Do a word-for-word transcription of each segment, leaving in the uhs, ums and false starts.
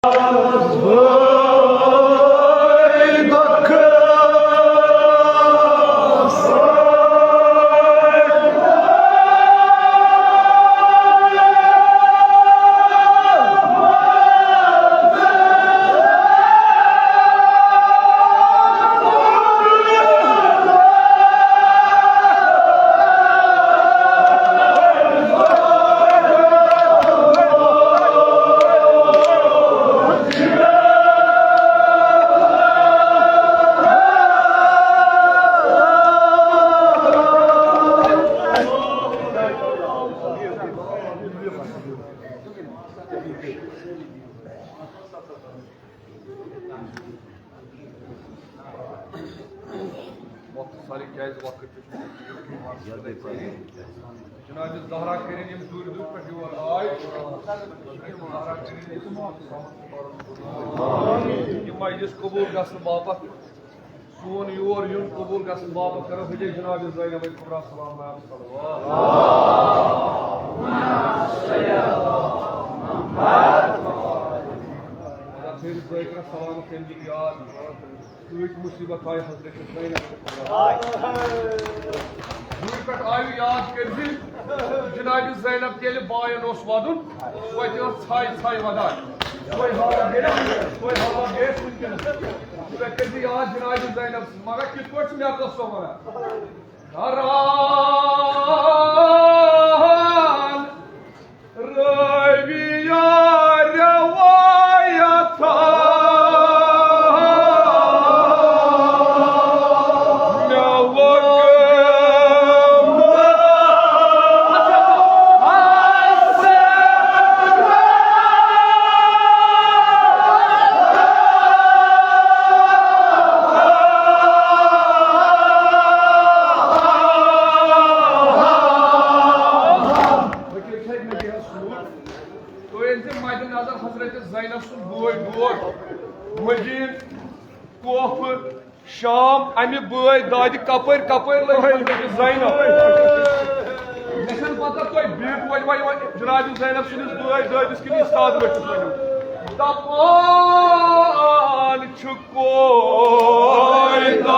مۄختصر کیٛازِ وقت چھُ؟ جناب زہرا کٔرِنۍ یِم دوٗرِ دوٗرِ پٮ۪ٹھ یور آے۔ زہرا کٔرِنۍ یہِ مجلس قبوٗل گژھنہٕ باپتھ، سون یور یُن قبوٗل گژھنہٕ باپتھ کرو حجے جناب زینب کبریٰ سلام علیہا صلوات۔ خدا تھٲیِن ذٲکرَس سلامت تٔمۍ دیُت یاد۔ کۭتۍ مُصیٖبت آیہِ حضرت زینب۔ دوٗرِ پٮ۪ٹھ آیہِ یاد کٔرۍ زِ جناب زینب ییٚلہِ باین اوس وَدُن، توتہِ ٲس ژھاے ژھاے وَدان۔ سۄے حالت گٔے، سۄے حالت گٔے اَسہِ وٕنکیٚنَس۔ تُہۍ کٔرۍ زِ یاد جناب زینب سٕنٛز، مگر کِتھ پٲٹھۍ چھِ مےٚ ٲس سۄ وَنان؟ کران رٲوِیا روایتا مےٚ ووٚن۔ تُہۍ أنۍ زِ مدِ نظر حضرت زینب سُنٛد بوے بوٹ مدیٖنہٕ کوفہٕ شام، اَمہِ بٲے دادِ کپٲرۍ کپٲرۍ لٔج حضرت زینب۔ مےٚ چھَنہٕ پتہ تۄہہِ بیٚیہِ وۄنۍ وۄنۍ وۄنۍ جناب زینب سٕنٛدِس بٲے دٲدِس کِنہٕ یہِ سادٕ لٔٹِس ؤنِو۔ دَپان چھُ کویتا۔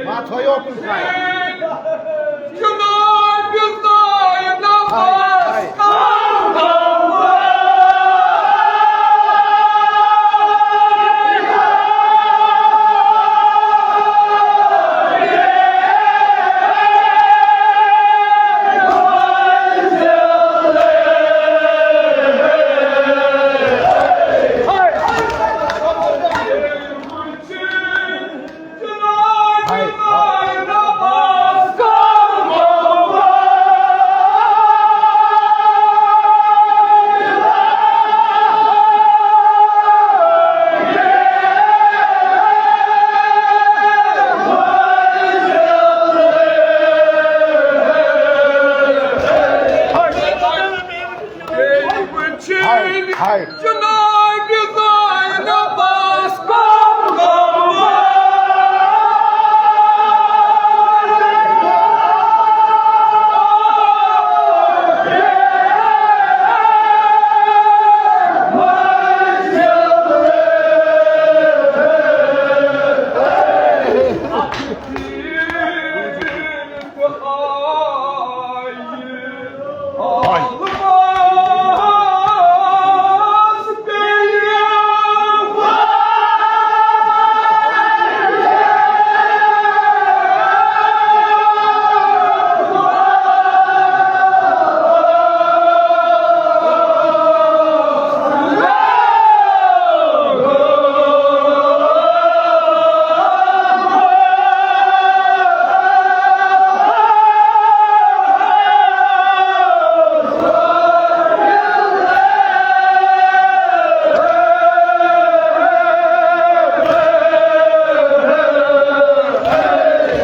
ما تھٲیِو اُکُن کھَے۔ ہاے، ہاے۔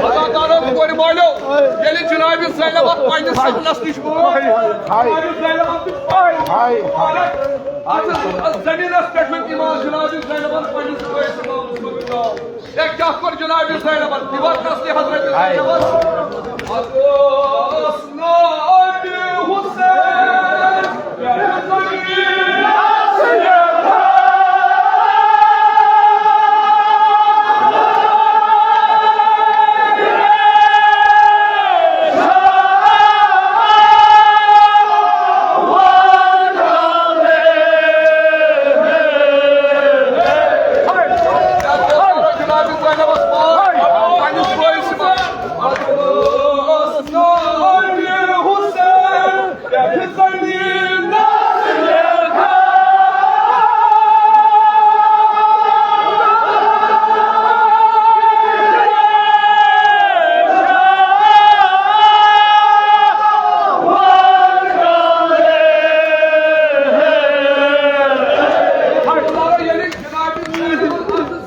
اللہ تعالیٰ ہن کورِ مالیو، ییٚلہِ جناب زینب اتھ پننِس صحنس نِش ووت، ہاے۔ جناب زینب اتھ نِش آے۔ ہاے۔ اتھ زمینس پٮ۪ٹھ وۄنۍ امام جناب زینب اتھ پننِس بٲیِس امام حسین۔ ہے، کیٛاہ کوٚر جناب زینبن؟ یہِ ووت نسلہِ حضرت زینبس۔ اتھ اوس ناو حسین۔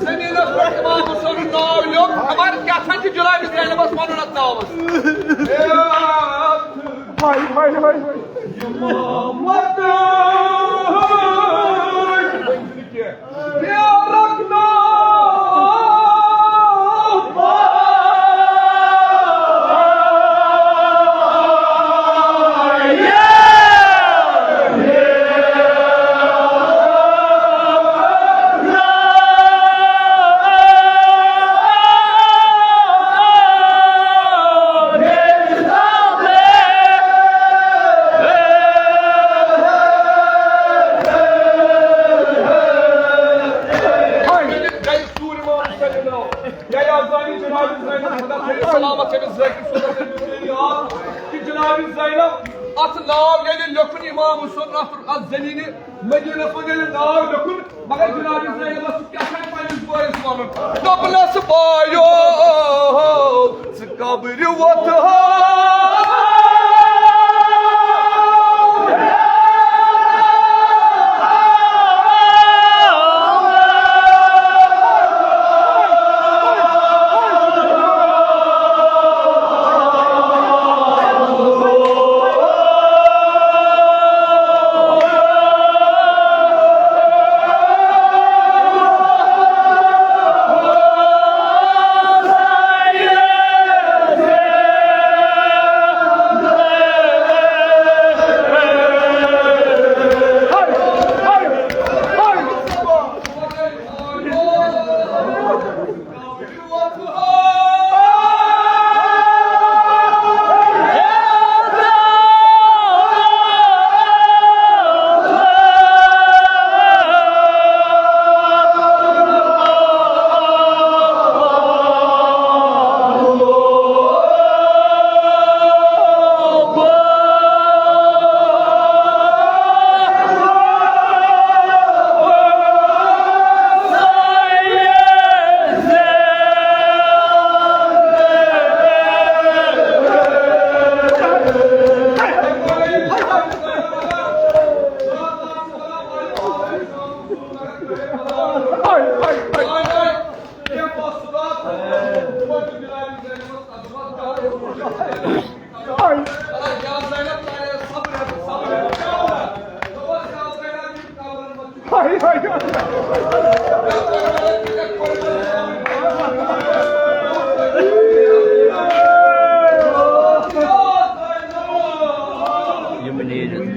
زٔمیٖنَس پٮ۪ٹھ اِمام حسینُن ناو لیوٚکھ، خبر کیٛاہ سا چھُ جناب زینبَس وَنُن اَتھ ناوَس۔ ہاے، ہاے، ہاے، ہاے۔ اِمامت بیرک ناو۔ سلامت تٔمِس ذٲکِر صٲبَس تٔمِس میٲنۍ یاد کہِ جناب زینب اَتھ ناو ییٚلہِ لیوٚکھُن اِمام حسین اَتھ، اَتھ زٔمیٖنہِ مدیٖنَس منٛز ییٚلہِ ناو لیوٚکھُن، مگر جناب زینبَس چھُ کیٛاہ تام پنٛنِس بٲیِس وَنُن۔ دوٚپنَس، بایو، ژٕ قبرِ وۄتھ ہا۔ یِم نیٖرِتھ۔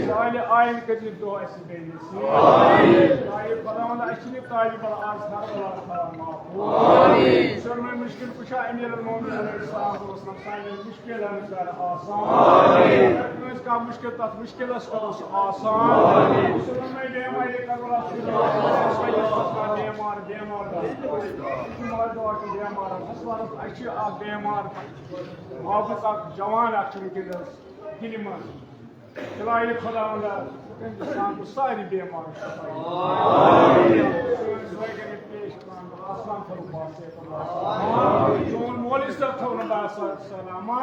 سانہِ آیِن کٔرِو دُعا اَسہِ بیٚیہِ نصیٖب۔ آمین۔ آیہِ خۄداوند، اَسہِ چھِنہٕ یہِ طالب علم آز ہر بلاے تھاوان محفوظ۔ آمین۔ سٲلمَے مُشکِل کُشا امیر المومنین علیہ السلام اوس نہ سانٮ۪ن مُشکِلن کر آسان۔ آمین۔ اگر کٲنٛسہِ کانٛہہ مُشکِل، تَتھ مُشکِلس کر سُہ آسان۔ آمین۔ سٲلمَے بیمارِ کر اللہ سُنٛد بیمار، بیمار، بیمار، بیمار، اَسہِ چھِ اکھ بیمار، محبت اکھ جوان اکھ چھُ وٕنکیٚنَس دِلہِ منٛز۔ الٰہی خداوندا، ہندوستان کو ساری بیمار شفا۔ سٲنۍ زٲے گٔے پیش خان، اسلام فرماو، صحت اللہ۔ چون مولوی صٲب تھٲوُن باسا سلامت۔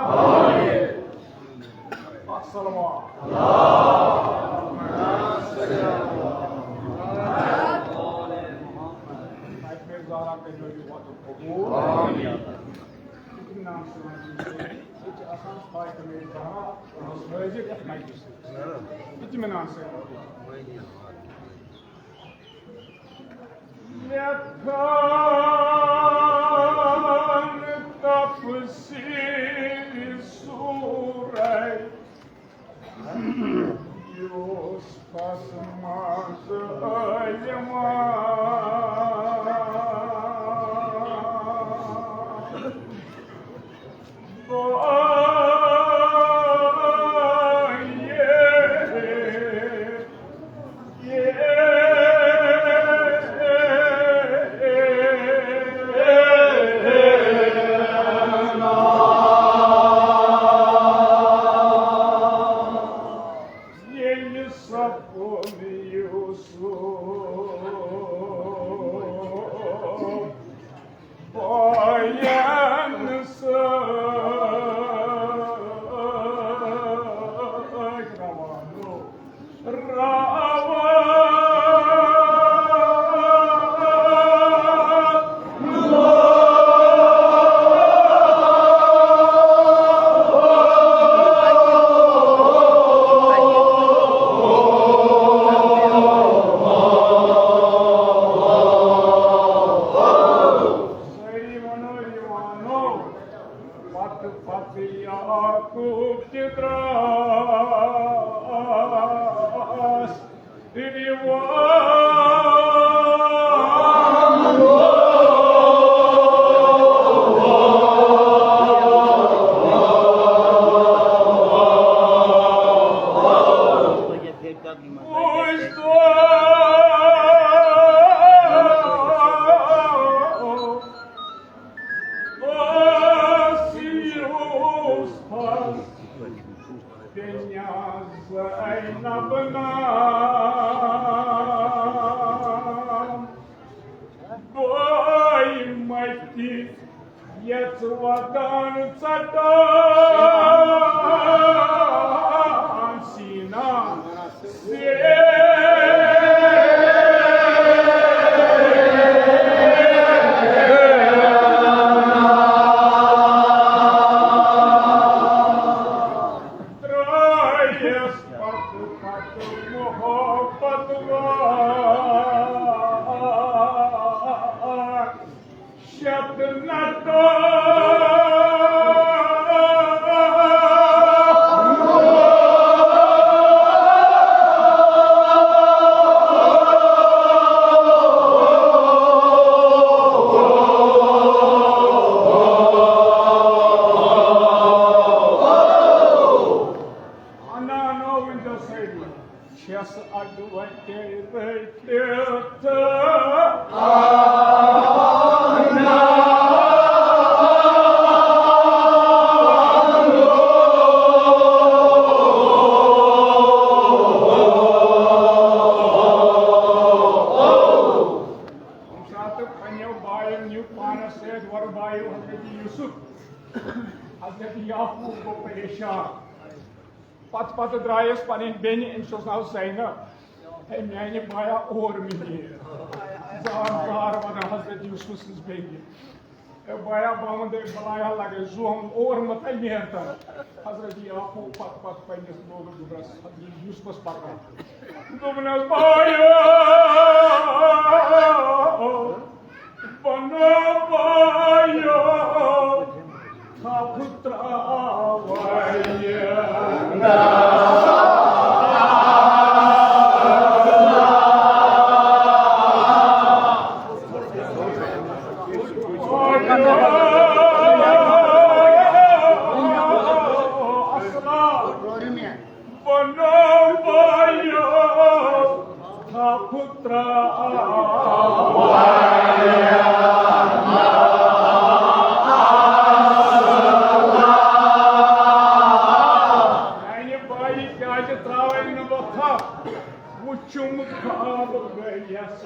السلام۔ اطمینان سان۔ ییٚتہِ چھِ آسان فاطمہ زہرا حٲضِر یَتھ مجلسَس منٛز۔ اطمینان سۭتۍ۔ لیکھان تفسیٖر سورہ یوسفس منٛز عٲلِمان۔ ییٚلہِ سپُد یوسف بٲین سۭتۍ روانہٕ، روانہٕ۔ اوس دۄہ، اوس یوسفس بے نیاز زینب نام۔ بٲے مٔتِتھ یَژھ وَدان ژَٹان سیٖنا سیرِ۔ درٛایَس پَتہٕ پَتہٕ محبت وار۔ شتنتو۔ انا، انا، ؤنۍ تو سٲری۔ چھَس اَڈٕ وَٹے رٔٹِتھ۔ ییٚمہِ ساتہٕ پنٛنیو بایَن نیوٗ پانَس سۭتۍ، وۄرٕ بایو حضرت یوسف، حضرت یعقوب گوٚو پریشان۔ پتہٕ پتہٕ درٛایَس پنٕنۍ بیٚنہِ، أمِس اوس ناو زینب۔ ہے میانہِ بایا، اور مےٚ نیر۔ زار زار ونان حضرت یوسف سٕنٛز بیٚنہِ۔ ہے بایا، بہٕ وَنہٕ تۄہہِ بلایا لگے زوم، اور مہ تۄہہِ نیر تن۔ حضرت یعقوب پتہٕ پتہٕ پننِس لوگُن گُبرس حضرت یوسفس پکان۔ دوٚپنس، بایو، بنو بایو، تھپھ تراوے نہ۔ اصلا۔ بنو بایو، تھپھ تراوے۔ میانہِ بایہِ، کیازِ تراوے نہٕ بہٕ تھپھ؟ وُچھُم خواب گٔیَس۔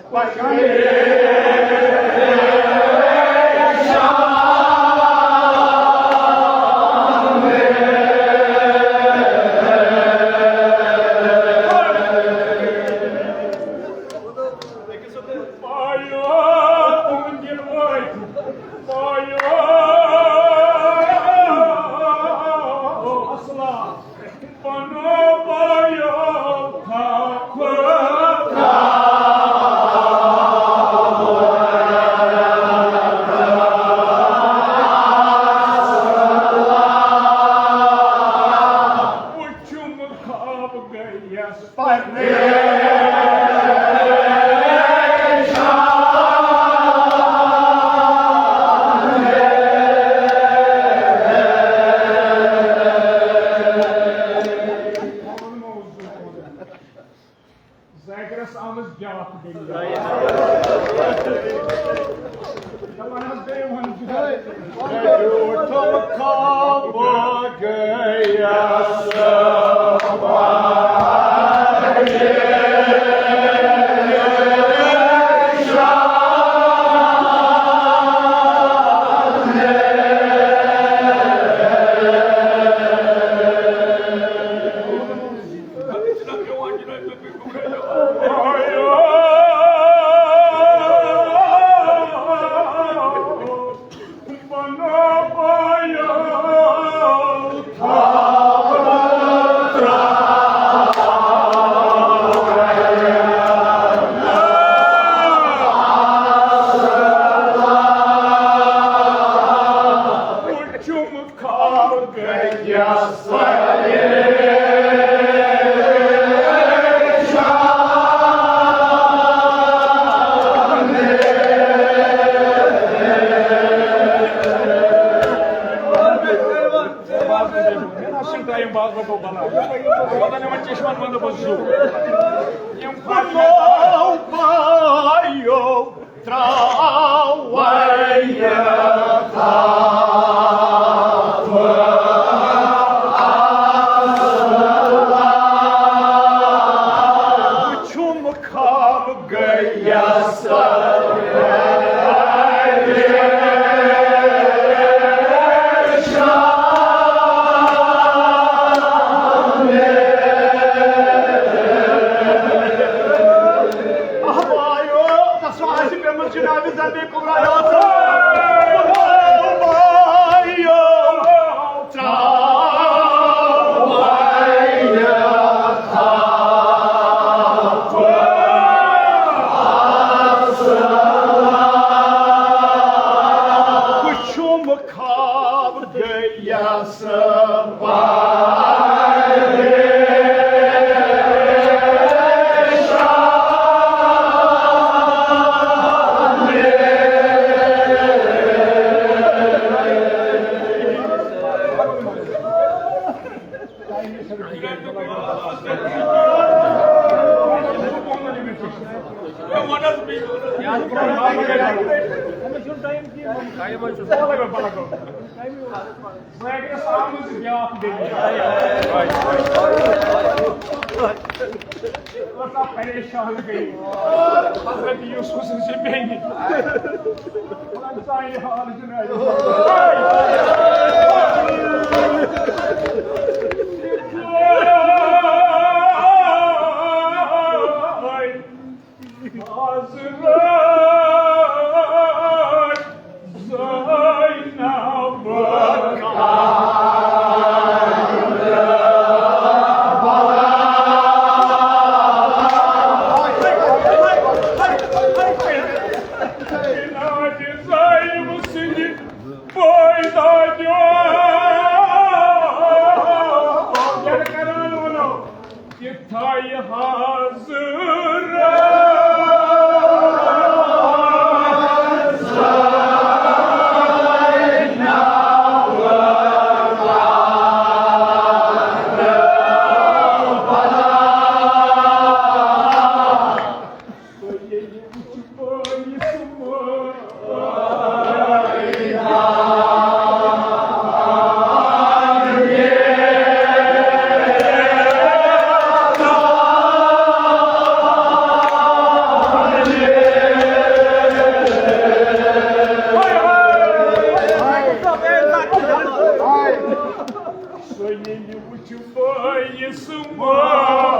وُچھُم خواب گٔیَس پریشان۔ ذاکرس آمٕژ بیٛاکھ دٔلیٖل۔ دَپان حظ گٔے وۄنۍ جُدٲے۔ جھوٹم خواب گیا سوال۔ یِمو بایو ترٛاوَے وٕچھُم خواب گٔیَس۔ اہوایو، تسو آسہِ پیمٕژ جناب زندگی کبرا۔ اہوایو، ترٛاوَے وٕچھُم خواب گٔیَس۔ کۭژاہ پریشان گٔے حضرت یوسف سٕنٛزِ بیٚنہِ۔ خۄداے سانہِ حال جناب۔ تھایہِ حاضر۔ سۄ ییٚلہِ وٕچھِ بٲیِس مٲلۍ۔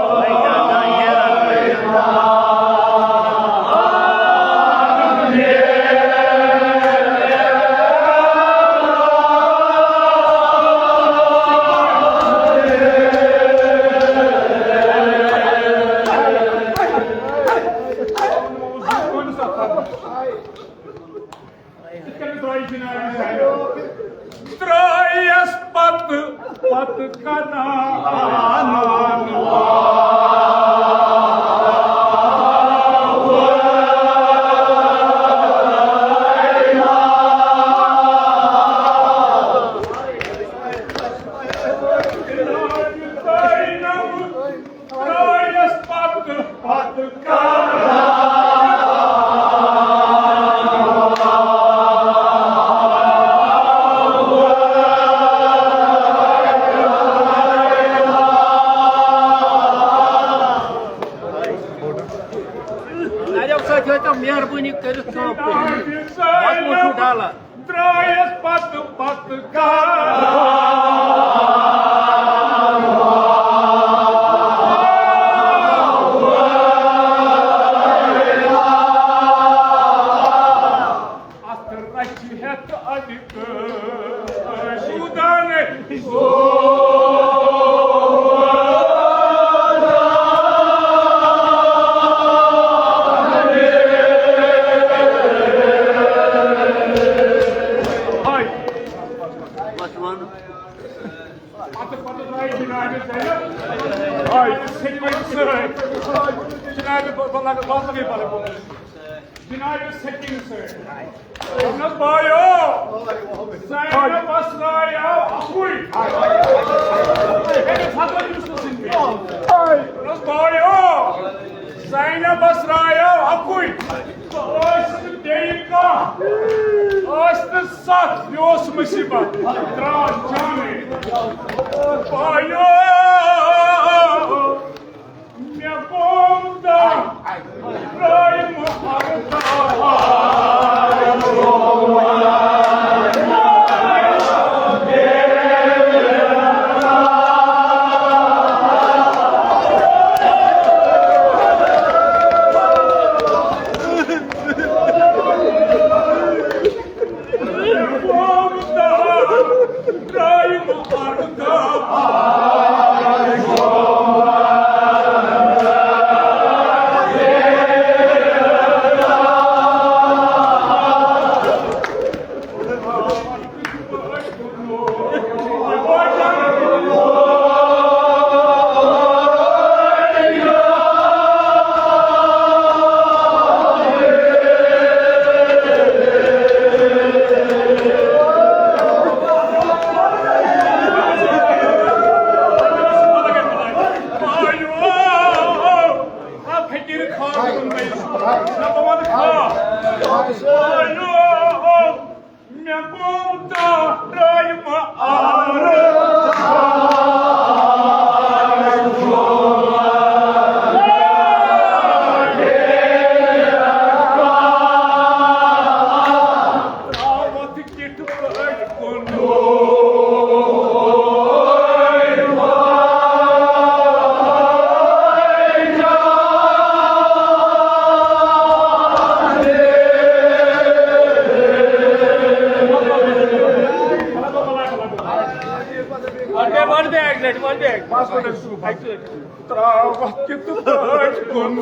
ترٛایَس پتہٕ، پتہٕ کران۔ ترٛایَس پتہٕ، پتہٕ کران۔ نریو سۭتۍ ہٲیتو مہربٲنی کٔرِتھ چوپ کٔرِتھ۔ وۄتھ وۄتھ چھُو ڈالان۔ درٛایَس پتہٕ پتہٕ کران۔ اَتھ رَچھِ ہٮ۪تھ اَدٕ کٲشِر دانَے۔ پتہٕ، پتہٕ درٛاے جنابِ زینب۔ آے سیٚکہِ منٛز سۭتۍ۔ جنابِ، بہٕ، بہٕ لگہٕ، بہٕ لگہٕ، بہٕ لگہٕ۔ جناب سکین سۭتۍ۔ دوٚپنَس، بایو، زینبس رایاو اَکُے۔ أمِس ہسا یوٗسف سٕنٛدۍ پٲٹھۍ۔ دوٚپنَس، بایو، زینبس رایاو اَکُے۔ ٲسۍ نہٕ بیٚیہِ کانٛہہ، ٲسۍ نہٕ ستھ، یہِ اوس مُصیٖبت۔ درٛاو جانٕے۔ بایو، مےٚ گوٚو دَہ ترٛٲیِم اَردَہ۔ مےٚ گوٚو دَہ ترٛٲیِم اَردَہ۔ One day, one day, exact, one day. ترٛاوَتھ کِتھ پٲٹھۍ کُن۔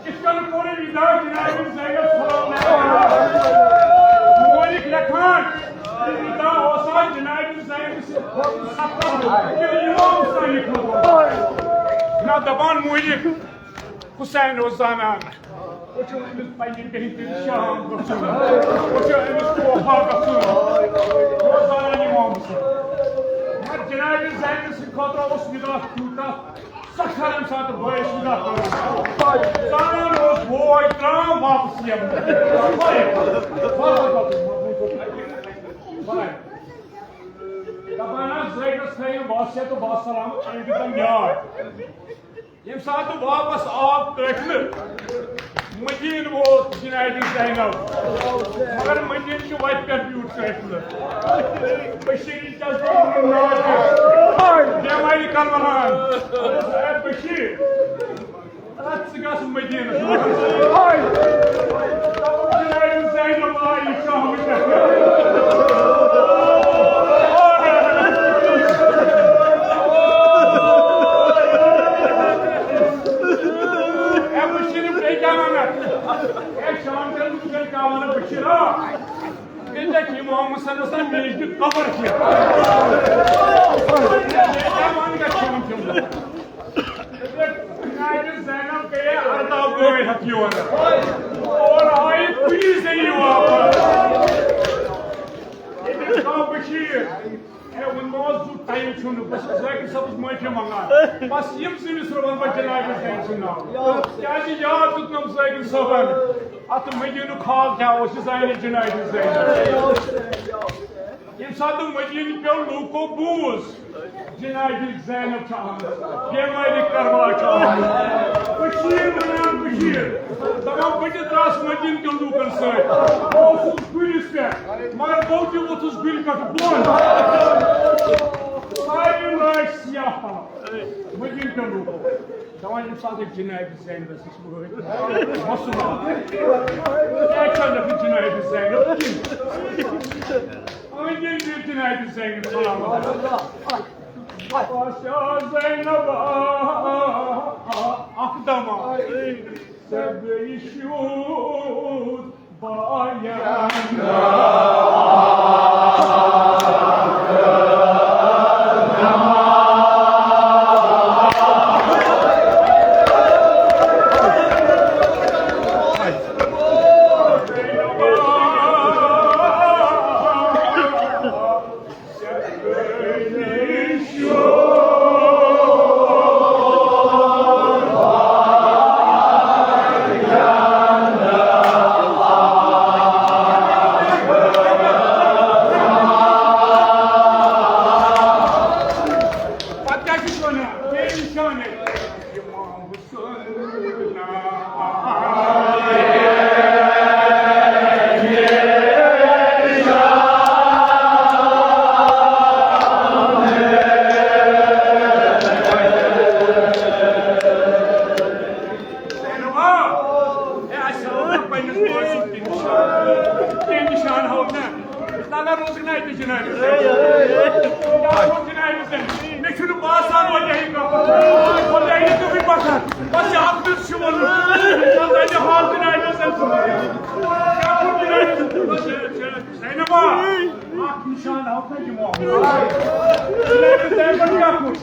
کِتھ کٔنۍ کوٚر یہِ وِدا جنابِ زینب سلام علیہا؟ مولِک لیکھان، یہِ وِدا اوسا جنابِ زینب سٕنٛدِ کھۄتہٕ سخت کِنہٕ امام حسینہِ کھۄتہٕ؟ نہ، دپان مولِک، حسین اوس زانان، وۄنۍ چھُ أمِس پننہِ بیٚنہِ تہِ شام گژھُن، وۄنۍ چھُ أمِس کوفہ گژھُن، یہِ اوس زانان امام حسین۔ مگر جنابِ زینب سٕنٛدِ خٲطرٕ اوس وِدا تیوٗتاہ سخت ییٚمہِ ساتہٕ بٲیِس نِگاہ کٔر۔ زانان اوس بوے ترٛام واپس یِم۔ دپان حظ زٲیدَس تھٲیِو وصیت و وسلام، أمۍ دیُتن یاد۔ ییٚمہِ ساتہٕ واپس آو قٲفلہٕ، مدیٖنہٕ ووت جنابِ زینب، مگر مدیٖنہٕ چہِ وتہِ پٮ۪ٹھ بیوٗٹھ قٲفلہٕ۔ بشیٖر جذبہٕ ناو دِتھ، بیمارِ کربلاہن۔ دوٚپُس، اے بشیٖر، اَتھ ژٕ گژھ مدیٖنہٕ۔ جنابِ زینب آیہِ شامہٕ پٮ۪ٹھ۔ اے بشیٖر، بیٚیہِ کیٛاہ وَنَکھ؟ اے شام کٮ۪ن لوٗکَن کیٛاہ وَنَکھ بشیٖرا؟ ییٚتہِ چھِ امام حسینس تہٕ میٖر چھِ قبر چھِ۔ جنابِ زینب گٔیے اَرداہ بٲے ہٮ۪تھ یور۔ اور آیہِ کُنی زٔنی واپس۔ ییٚتہِ چھُ بشیٖر۔ ہے، وۄنۍ ما اوس زیُٹھ ٹایم چھُنہٕ، بہٕ چھُس ذٲکِر صٲبَس معٲفی منٛگان۔ بس یِم زٕ مِصرٕ وَنہٕ بہٕ جنابِ زینہٕ سٕنٛدۍ ناو۔ کیٛازِ یاد دیُتنَم ذٲکِر صٲبَن، اَتھ مدیٖنُک حال کیٛاہ اوس، یہِ زانہِ جنابِ زینہٕ۔ ییٚمہِ ساتہٕ مدیٖنہٕ کیو لوٗکو بوٗز، جنابِ زینب چھِ آمٕژ، بیمارِ کربلا چھِ آمٕژ۔ بشیٖر وَنان بشیٖر، دَپان بہٕ تہِ درٛاس مدیٖنہٕ کٮ۪ن لوٗکَن سۭتۍ۔ بہٕ اوسُس گُرِس پٮ۪ٹھ، مگر بہٕ تہِ ووٚتھُس گُرِ پٮ۪ٹھ بۄن۔ سارے لٲگۍ سیاہ پَلو۔ مدیٖنہٕ کٮ۪ن لوٗکو دَپان، ییٚمہِ ساتہٕ أسۍ جنابِ زینبَس نِش وٲتۍ، مصروٗف۔ کیٛازِ چھَنہٕ جنابِ زینب کِہیٖنۍ؟ أنٛدۍ أنٛدۍ جنابِ زینب سلام علیکم۔ پاشا زینبا، اکھ دما، ژےٚ گٔیہِ شُر باین۔ پتہٕ کیٛاہ چھُس وَنان؟ بے نِشانَے۔ زینبا، ہے، اَسہِ ہاو نہٕ پنٛنِس بٲژ سُنٛد تہِ نِشان۔ تٔمۍ نِشان ہاو نہٕ۔ لَلہ روزِ نہٕ اَتہِ جِنابِ۔ کیٛاہ گوٚو جِنابِ؟ مےٚ چھُنہٕ باسان وۄنۍ یہِ کَپُر۔ وۄنۍ یہِ تُہُے پَتھر۔ بَس یہِ اَکھ دیُت چھُ ووٚنمُت۔ وۄنۍ زَنہِ حال جِنابِ۔ کیٛاہ گوٚو جِنابِ؟ زینبا، اَکھ نِشان ہاو نہ یِمو۔ جِنابِ زینبَن کیٛاہ کوٚر؟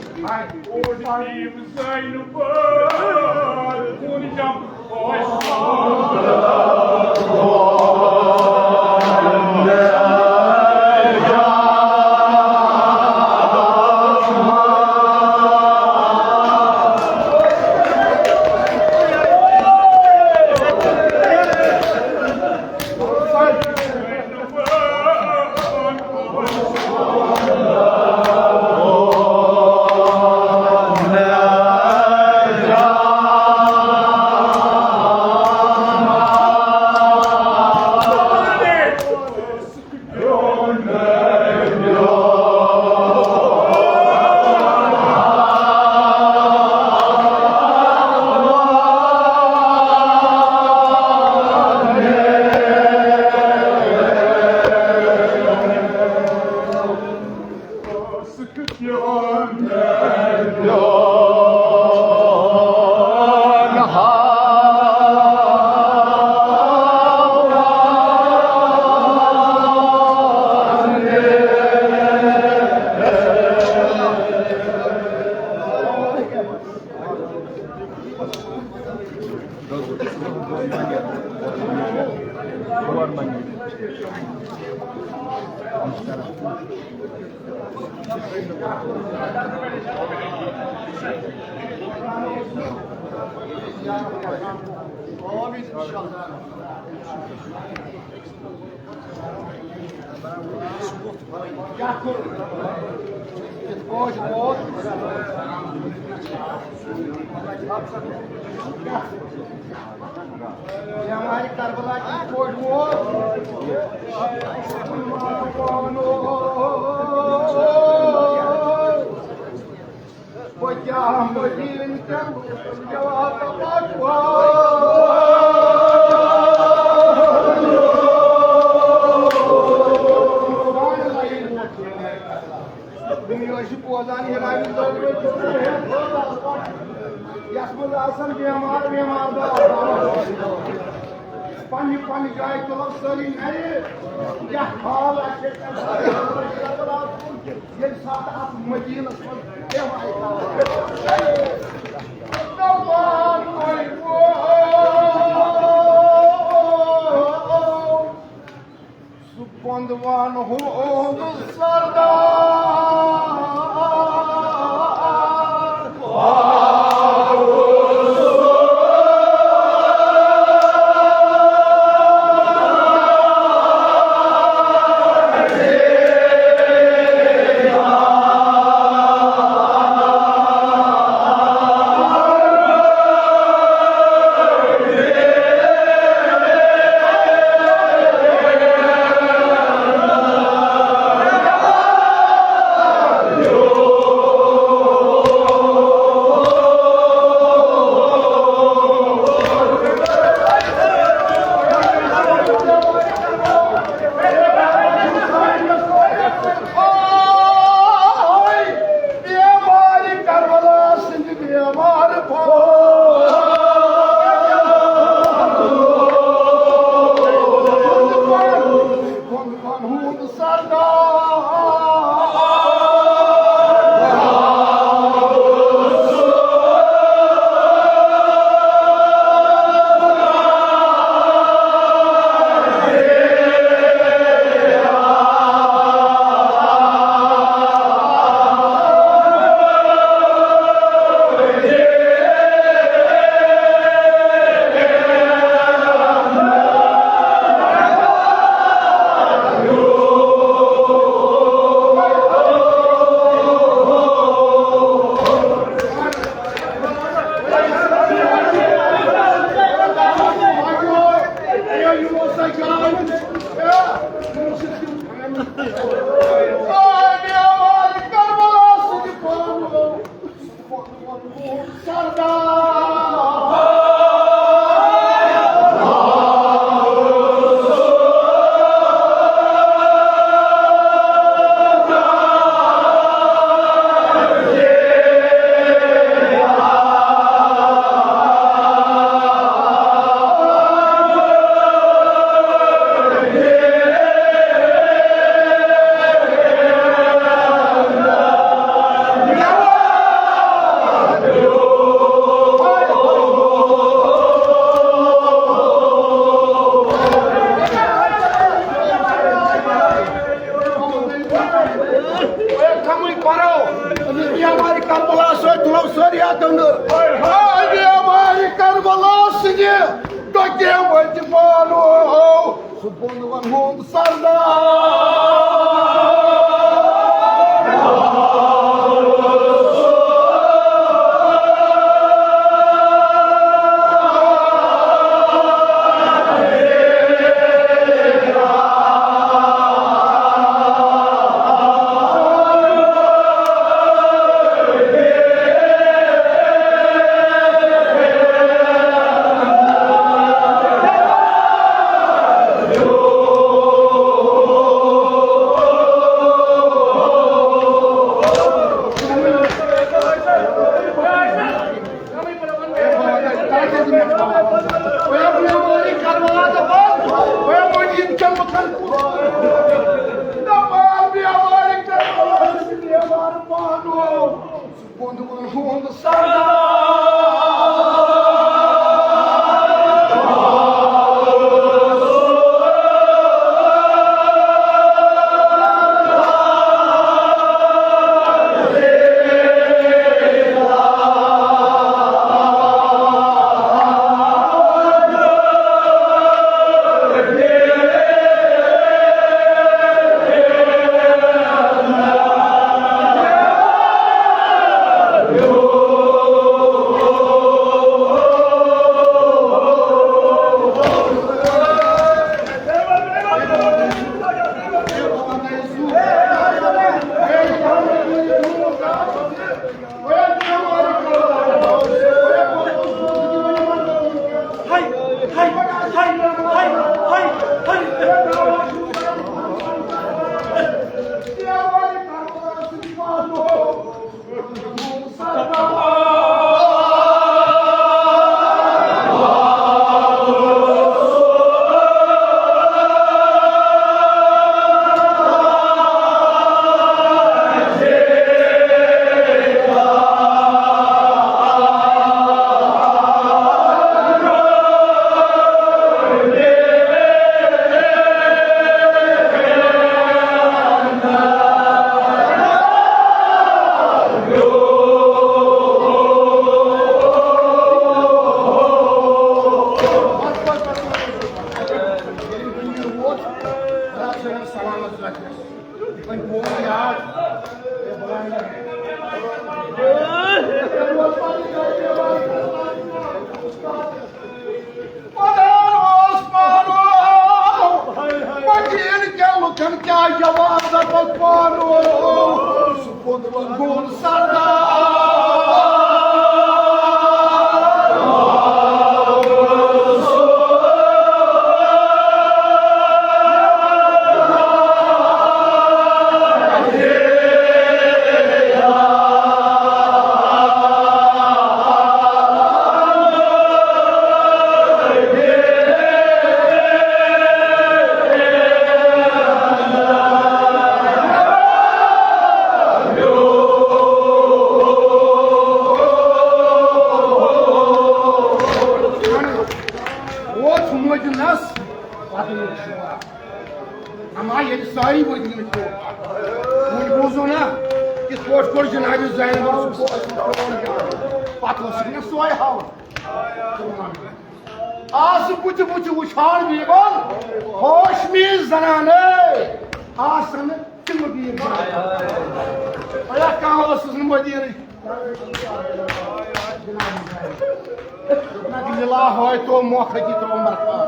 بیمارِ کربلا کِتھ پٲٹھۍ ووت؟ بہٕ کیٛاہ مدیٖنہٕ کٮ۪ن جوابہٕ پتہٕ ووت؟ دُنیا چھِ بوزان، ہِراوِ دۄدٕ وٲلۍ چھِ یَتھ منٛز آسان بیمار، بیمار دار۔ پننہِ پننہِ جایہِ تُلو سٲری نَرِ۔ کیٛاہ حال آسہِ ییٚلہِ ساتہٕ اَتھ مدیٖنَس منٛز بیمارِ۔ سُہ پۄنٛدوان ہُنٛد سردار۔ کنڈٕ۔ آ، بیمارِ کربلا سٕنٛدِ ڈۄکہِ ؤتھۍ پانو۔ سُہ بۄنہٕ وَنہٕ ہُنٛد سردار۔ پتہٕ اوس پانہٕ مدیٖنہٕ کٮ۪ن لُکن کیٛاہ جواب دپکھ پانہٕ؟ سُہ کوٚت وۄنۍ گوٚو سردار؟ ووت مدینس، پتہٕ لوٚگ شور۔ اما ییٚلہِ سٲری مدینہٕ چھِ، وۄنۍ بوٗزو نا، کِتھ پٲٹھۍ کوٚر جناب زینبن سُہ پوش۔ پتہٕ اوس نہٕ سۄے ہاوان۔ آ، سُہ بُتھِ بُتھِ وٕچھان بیگل، ہاشمی زنانہٕ آسن تِم بیگ زنانہٕ۔ ایا کانٛہہ اوسُس نہٕ مدینہٕ۔ دوٚپنکھ، لِلا ہوے تو مۄکھ أتی ترٛوو مرفا۔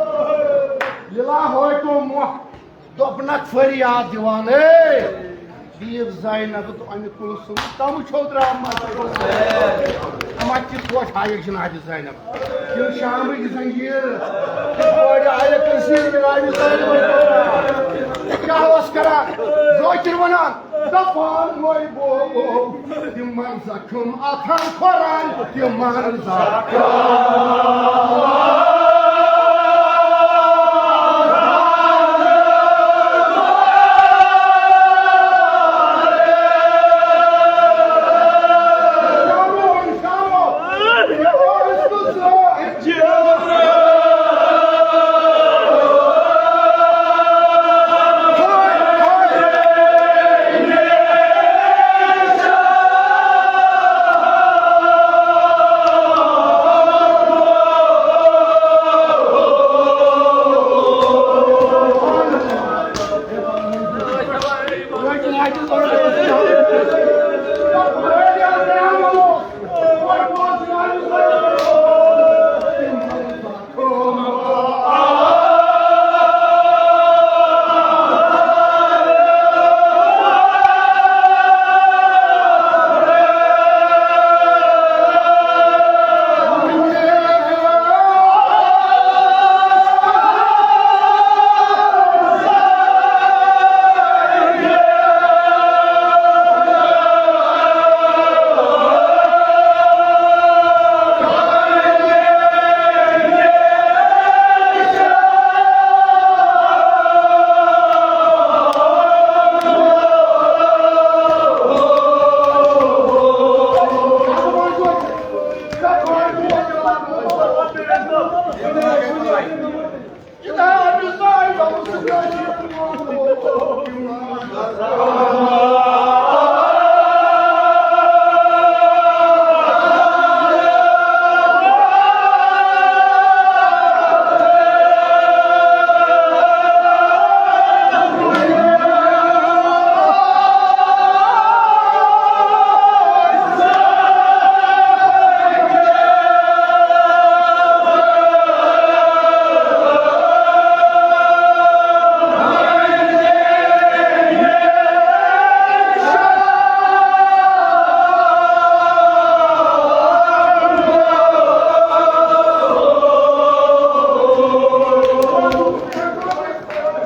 لِلا ہوے تو مۄکھ۔ دوٚپنکھ فریاد دِوان، اے، بیٖب زینب تہٕ اَمہِ کُلثوم کم چھو درٛامٕژ؟ اَما کِتھ پٲٹھۍ آیَکھ جناب زینب؟ یِم شامٕکۍ زنجیٖر کِتھ پٲٹھۍ آیَکھ کٔشیٖرِ جناب زینب؟ کیٛاہ اوس کران؟ ذٲکِر وَنان، دَپان وۄنۍ گوٚو تِمن زخم اتھن کھۄرن تِمن زخم۔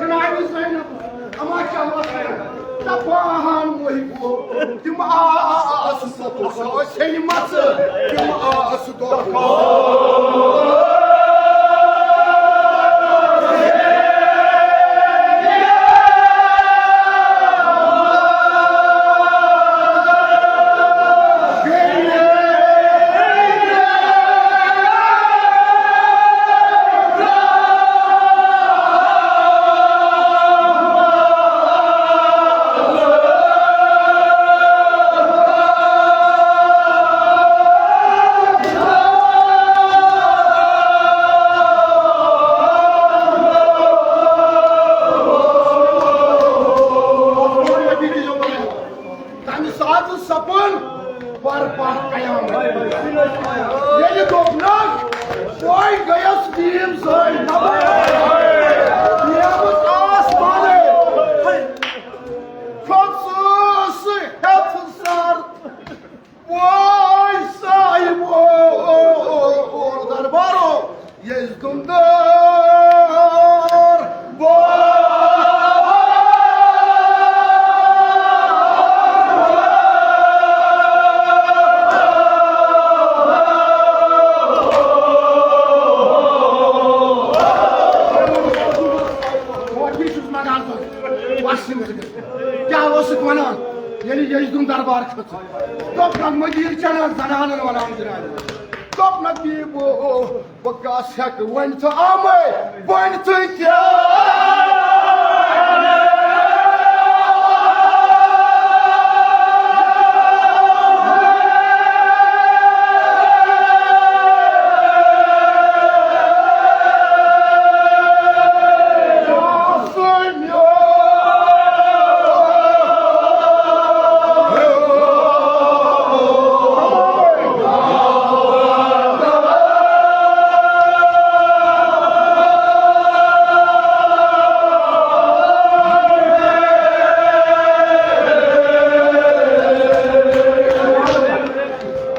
جناب زینب، اما چاہوس کران، دپان وہی گو، تم آس سیلمس، تم آس دۄکھٕ۔ تمہِ ساتہٕ سپُد برپا قیامت۔ ییٚلہِ دوٚپنَس، "بہٕ گٔیَس بیم زٲے نبر، نیمٕژ آس پانے، کھوٚت سُہ ہٮ۪تھ سر، وٲے صاحب، او، او، او، او، دربارو، یزدُن دار بار۔" وۄنۍ چھُس منٛگان ژٕ، وَس یِم ژٕ۔ کیٛاہ اوسُکھ وَنان، ییٚلہِ یزدُن دربار کھٔژ؟ دوٚپنَکھ، "مدیٖر چھَنہٕ زنانَن وَنان جناب؟" دوٚپنَکھ، "بہٕ، بہٕ، بہٕ کَس ہٮ۪کہٕ ؤنِتھ؟ آمَے ؤنِتھ کیٛاہ؟"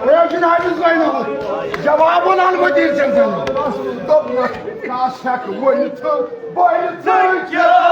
ہے جناب زینب، جواب وَنان وزیٖر جنزن۔ دوٚپنَس، کیٛاہ چھَکھ ؤنِتھ؟ ؤنِتھ کیٛاہ؟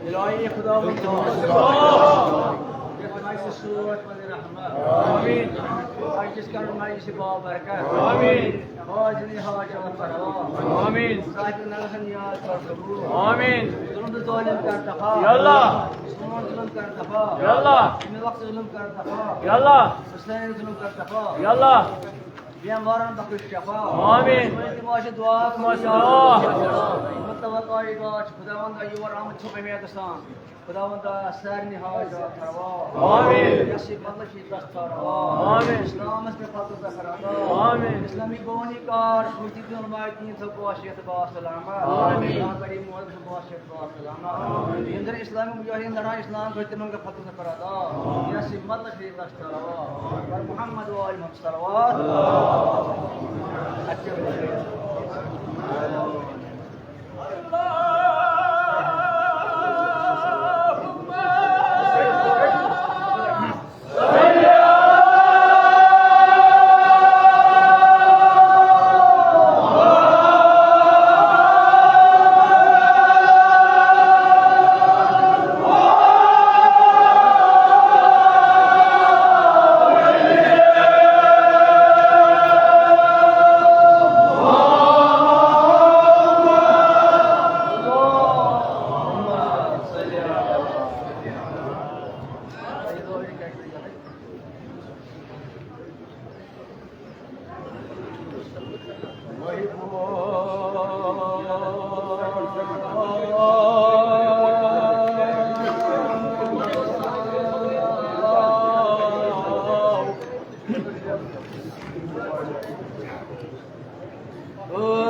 الهی خداوند، یتھ مجلسس سۭتۍ پنٕنۍ رحمت۔ آمین۔ مجلس کرن مجلس بابرکت۔ آمین۔ حاضرین حاجات روا۔ آمین۔ صاحب نظر نیاز قبول۔ آمین۔ ظلم تہٕ ظالم کر دفا۔ یا اللہ۔ سون ظلم کر دفا۔ یا اللہ۔ امہِ وقتہٕ ظلم کر دفا۔ یا اللہ۔ حسین ظلم کر دفا۔ یا اللہ۔ بیمارن بخش شفا۔ آمین۔ سٲنۍ تہِ ما چھِ دعا کران۔ آمین۔ متوقع دعا چھِ خداوندا یور آمٕتۍ چھِ اُمید سان۔ خداوندا سارنٕے حاجات روا۔ آمین۔ یۄس یہِ مطلب چھِ یہِ دستار روا۔ آمین۔ اسلامس پٮ۪ٹھ فضل ظفر عطا۔ آمین۔ اسلامی بونی کار مجید علماء دین صٲب بخش شفا سلامت۔ آمین۔ یا کریم محمد صٲب بخش شفا سلامت۔ یِم زن اسلامی مجاہدین لڑان اسلام خٲطرٕ تِمن گٔے فضل ظفر عطا۔ یۄس یہِ مطلب چھِ یہِ دستار روا۔ پر محمد و آل محمد صلوات۔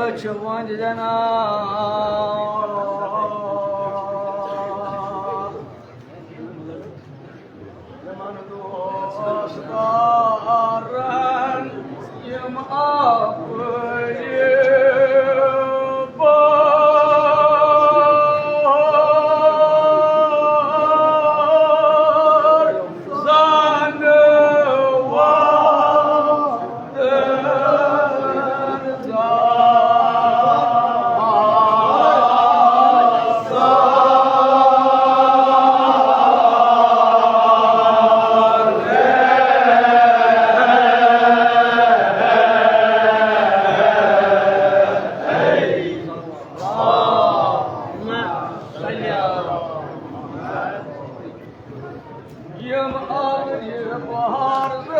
أچھ وۄنۍ زَن یِمَن دوستارَن یِم اَپٲرۍ بار زانہٕ وار۔ یِم آبٕرِ بہار زن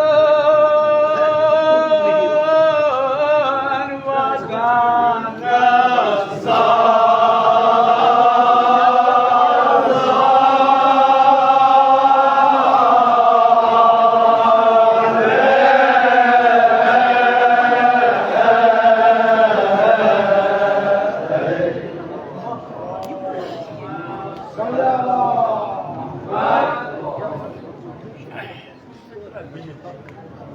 وزن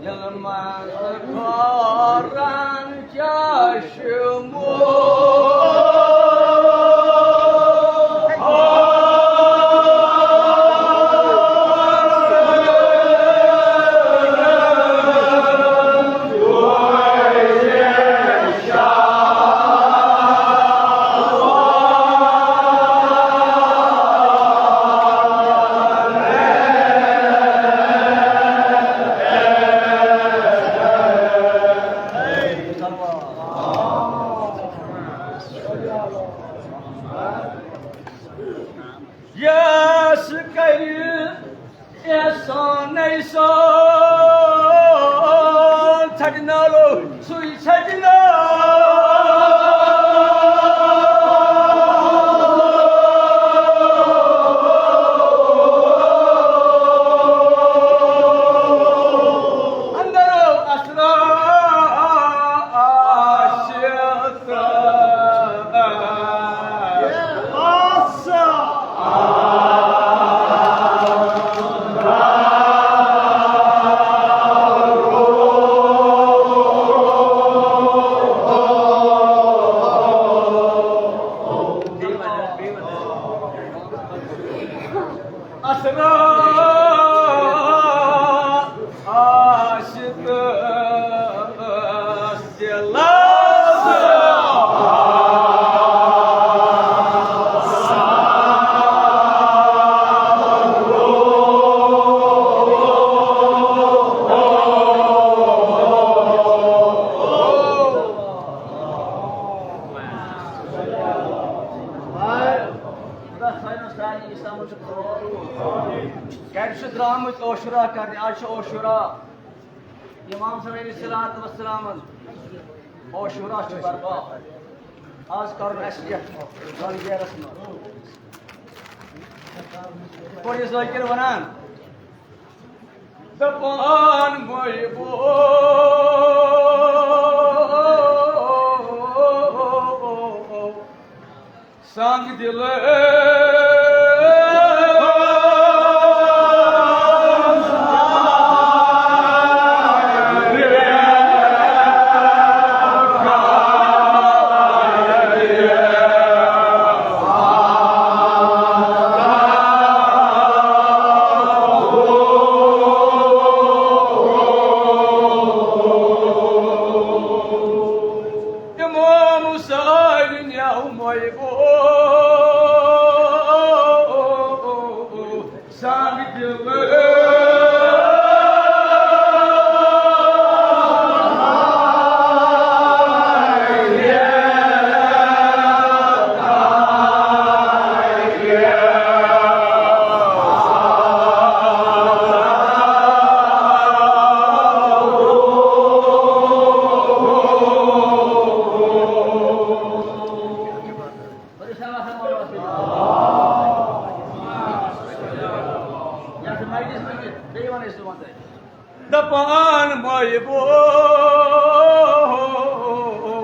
یِمَن کھارن چشمو۔ یس کرِ احسان احسان، ژھٹناوو سُے ژھٹناو۔ اندرو اسرار آسہِ اسرار آسہِ تہٕ دِلس۔ کَتہِ چھِ درٛامٕتۍ عاشورہ کرنہِ؟ آز چھُ عاشورہ۔ امام حسن علیہ الصلوۃ والسلامن عاشورہ چھُ برپا۔ آز کرُن اَسہِ یَتھ زنجیرس منٛز۔ یِتھ پٲٹھۍ یہِ ذٲکِر وَنان، دَپان محبوب سنگ دل۔ امام حسین یوم سنگ دل۔ دپان محبوب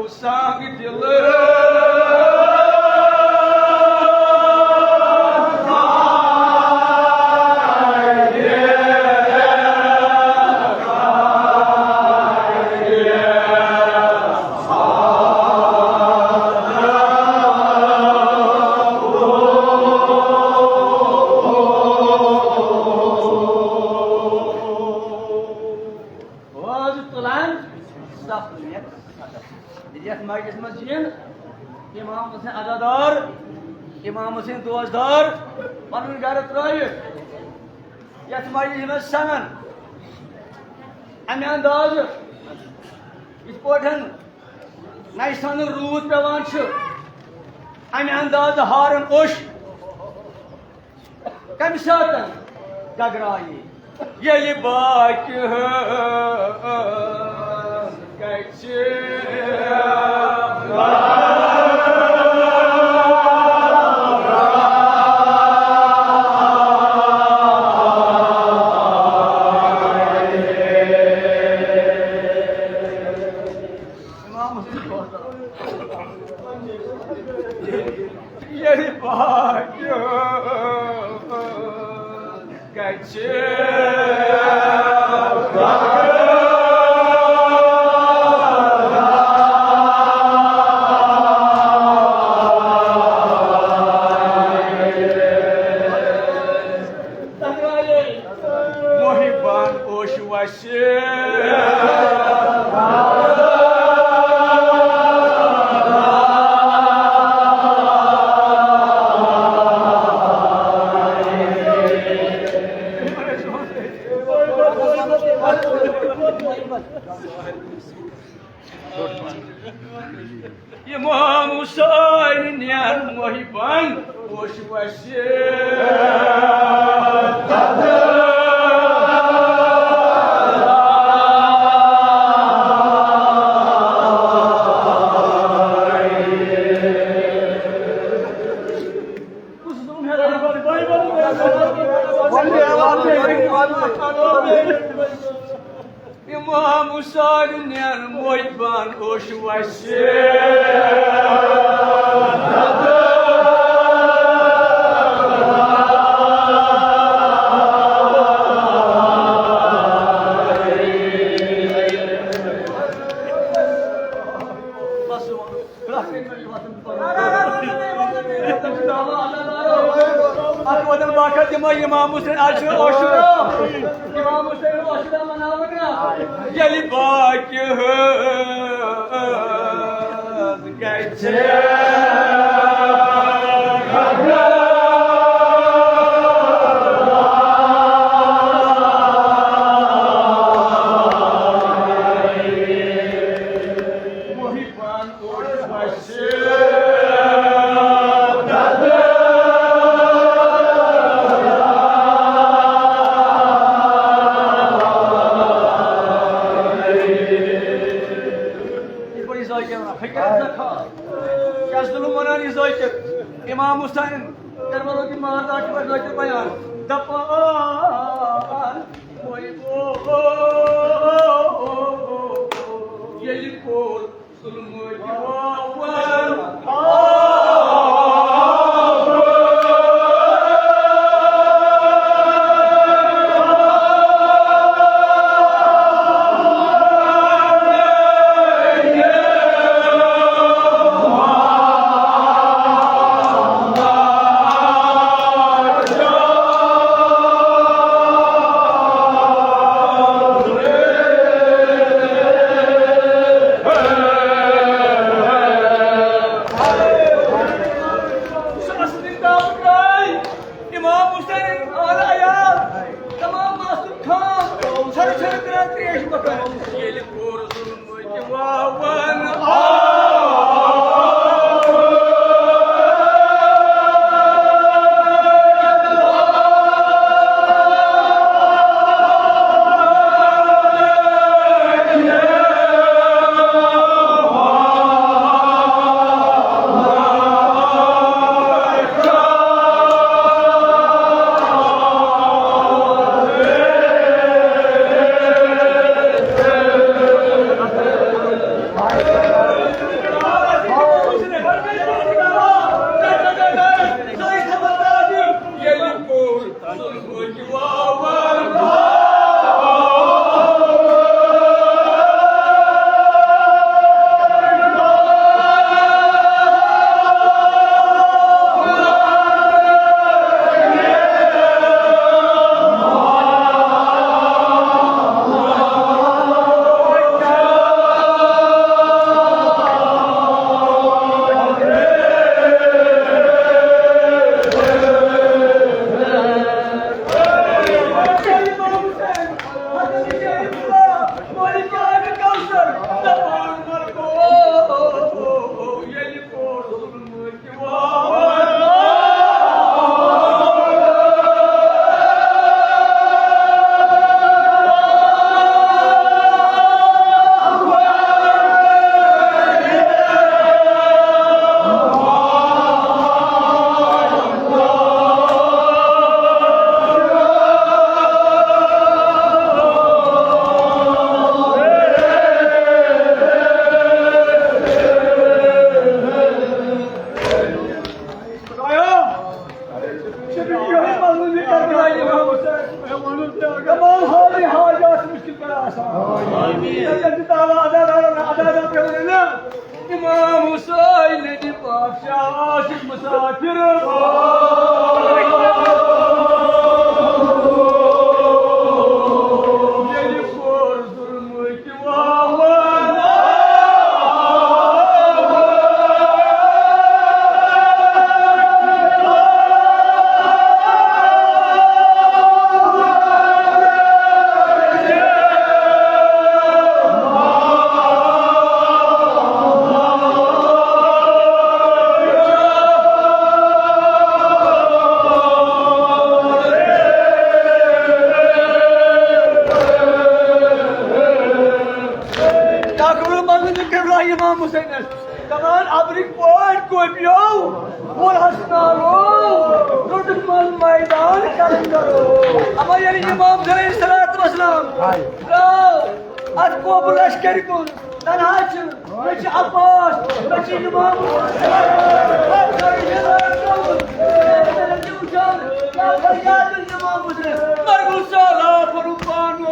سنگ دل۔ آواز تُلان، صف نیت۔ یتھ مجلس منٛز یِن امام حسین عزادار، امام حسین دوستدار، پنُن گرٕ ترٲوِتھ یتھ مجلس منٛز سنگن، امہِ اندازٕ یِتھ پٲٹھۍ نَیہِ سانہٕ روٗد پٮ۪وان چھُ، امہِ اندازٕ ہارن اوٚش۔ کمہِ ساتہٕ گگرایہِ؟ ییٚلہِ باقی ہن کچہِ۔ امام حسین۔ ییٚلہِ باقی کچہِ۔ محبان اوش وسیع۔ امام حسین نین محبن اوش وسیع۔ امام حسین نین محبن اوش وسیع۔ اَتھ وَدَن باقٕے تِمَے اِمام حُسین، اَز چھُ عاشورا۔ اِمام حُسین عاشورا مَناوان نا۔ ییٚلہِ باقٕے حٲض گژھِ۔ محبان اوس وَسہِ۔ یہِ پٲٹھۍ ذٲکِر وَنان، فقیر زکھا۔ کیٛاہ ظُلُم وَنان یہِ ذٲکِر؟ اِمام حُسین، کربلا کہِ مارزا چھُ پٮ۪ٹھ ذٲکِر بیان۔ دَپان، وۄنۍ گوٚو ییٚلہِ کوٚر اِمام حُسین، اعلیٰ عیال، تمام ماسٹر خان، چھرٕ چھرٕ کران تریش مۄکھان۔ ییٚلہِ کوٚر ظُلمہٕ کہِ واوَن تمام حالٕے حاجات مُشکِل پٮ۪ٹھ آسان۔ اِمام حُسین نبی پاک شاہ عاشق مُسافِر۔ ییٚلہِ کوٚر ظُلمہٕ ٹاکرٕ منٛزٕ نہٕ قبلہ اِمام حُسینَس۔ دَپان، اَبرٕکۍ پٲٹھۍ کوپیو، وول ہسپتالو، روٚٹُکھ منٛز میدان کلنگرو۔ اما ییٚلہِ اِمام حُسین علیہ الصلوۃ والسلام درٛاو اَتھ کوپہٕ لشکرِ کُن، تنہا چھِ، مےٚ چھِ عباس، مےٚ چھِ اِمام حُسین۔ مرگُل سہلاب پھوٚرُن پانہٕ۔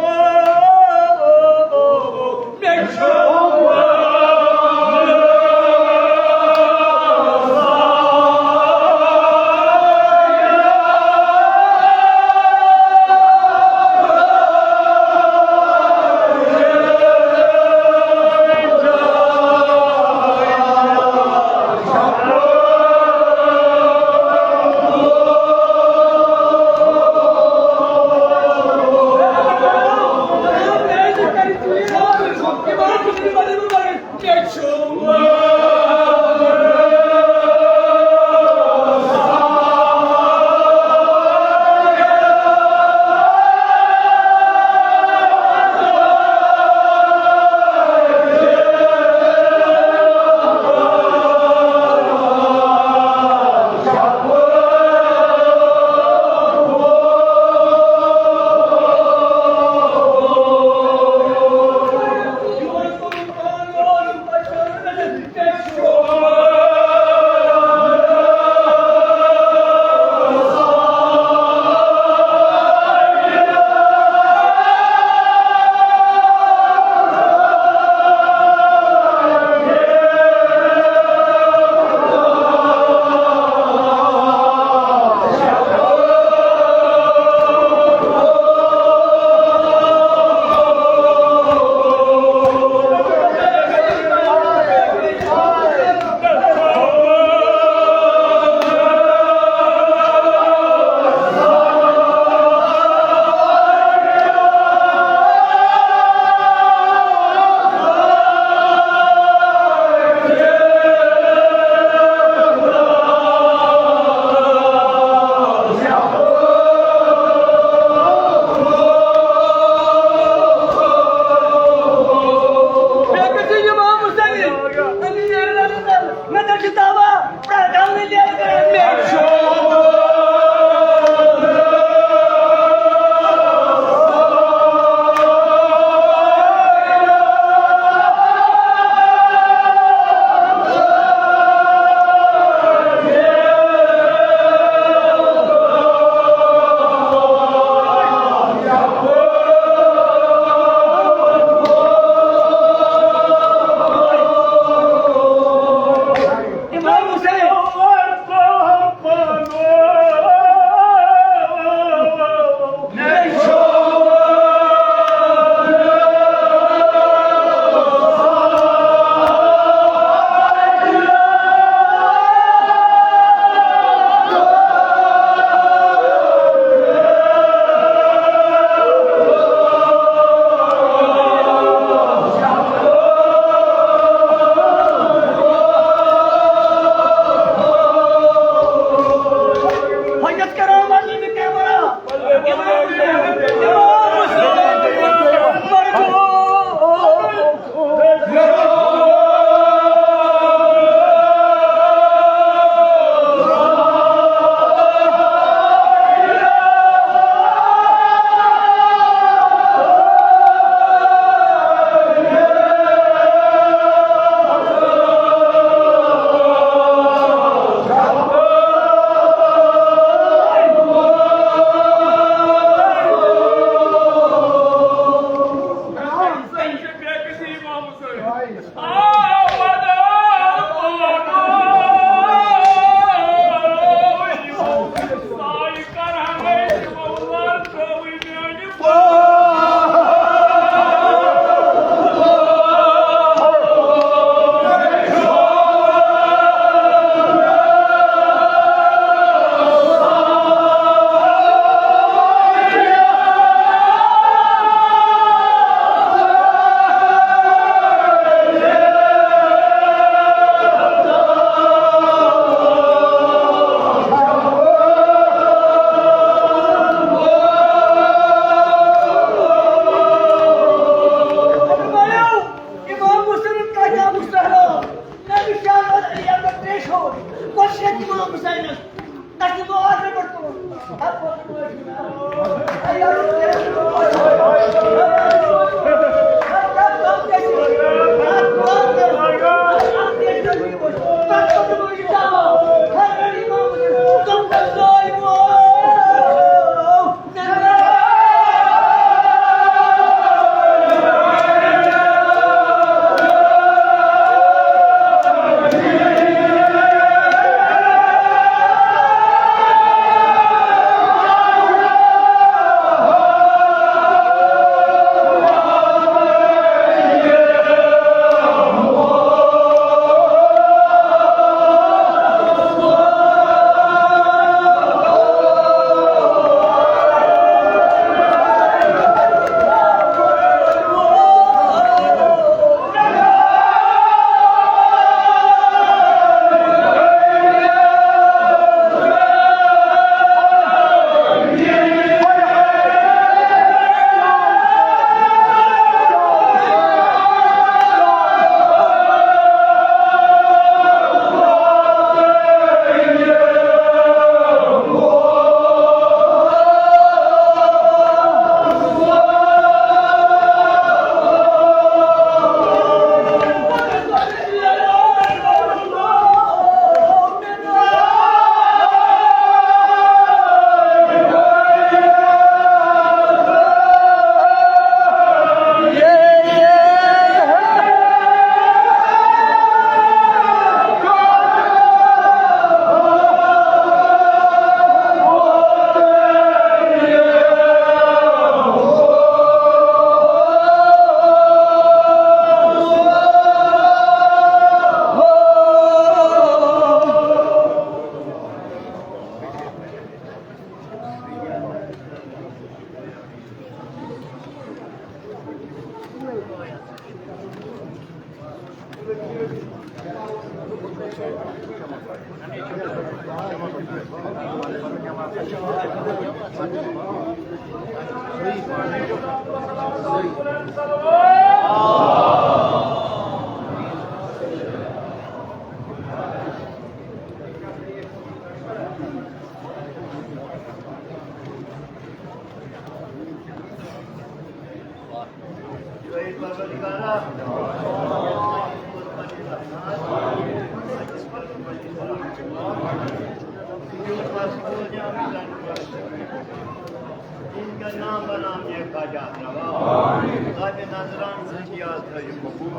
ان کا نام بنام یہ خواجہ روا۔ قاضی نظران سنجی آز تھٲیِو قبول۔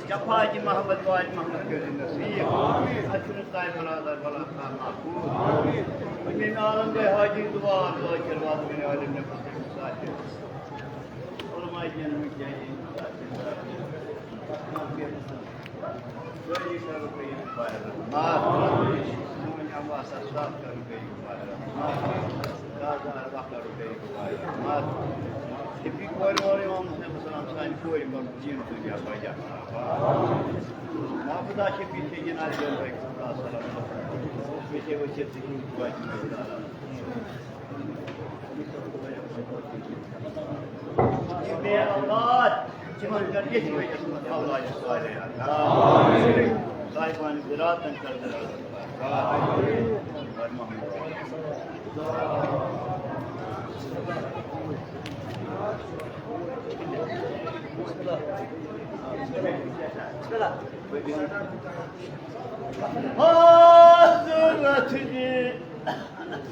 شفاعت محبت واجہِ محمد کٔرِو نصیب۔ اچھن تاج برادر بلا خان محفوظ۔ امین عالم گئے حاجی دعا، دعا کروا میرے عالم نے پتہ ساتھ۔ علماء جن میں جائیں۔ سٲری کرو بیٚیہِ خۄدایَس رحمت۔ سٲنۍ عباس اَسلاف کرو بیٚیہِ خۄدایَس رحمت۔ دادار وَ کرو بیٚیہِ خۄدایَس رحمت۔ شفیع کورِ وورِ اِمام حسین السلام سانہِ کورِ کرو دیٖن دُنیا بجا۔ محمد شفیع چھِ جناب جان بھائی خدا سلام۔ مےٚ چھِ ؤسِتھ ژٕ چھُکھ توتہِ مےٚ زالان۔ اے اللہ، تِمن کر یتھ ؤریس منٛز اولاد صالح عطا۔ صاحبان زِراتن کر درازٕ۔ حضرت جی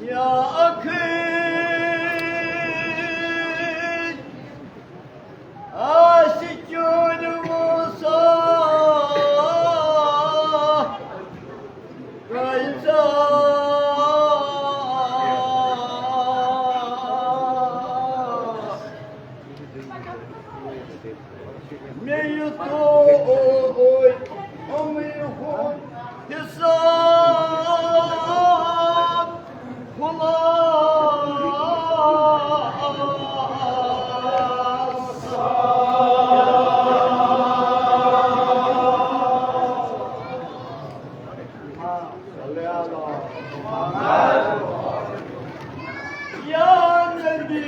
یا اکھٕے آسہِ چون موسیٰ کٲنٛسہِ۔ مےٚ یہِ توٚر عمرِ ہُنٛد حساب خلاصہ۔ یا نبی۔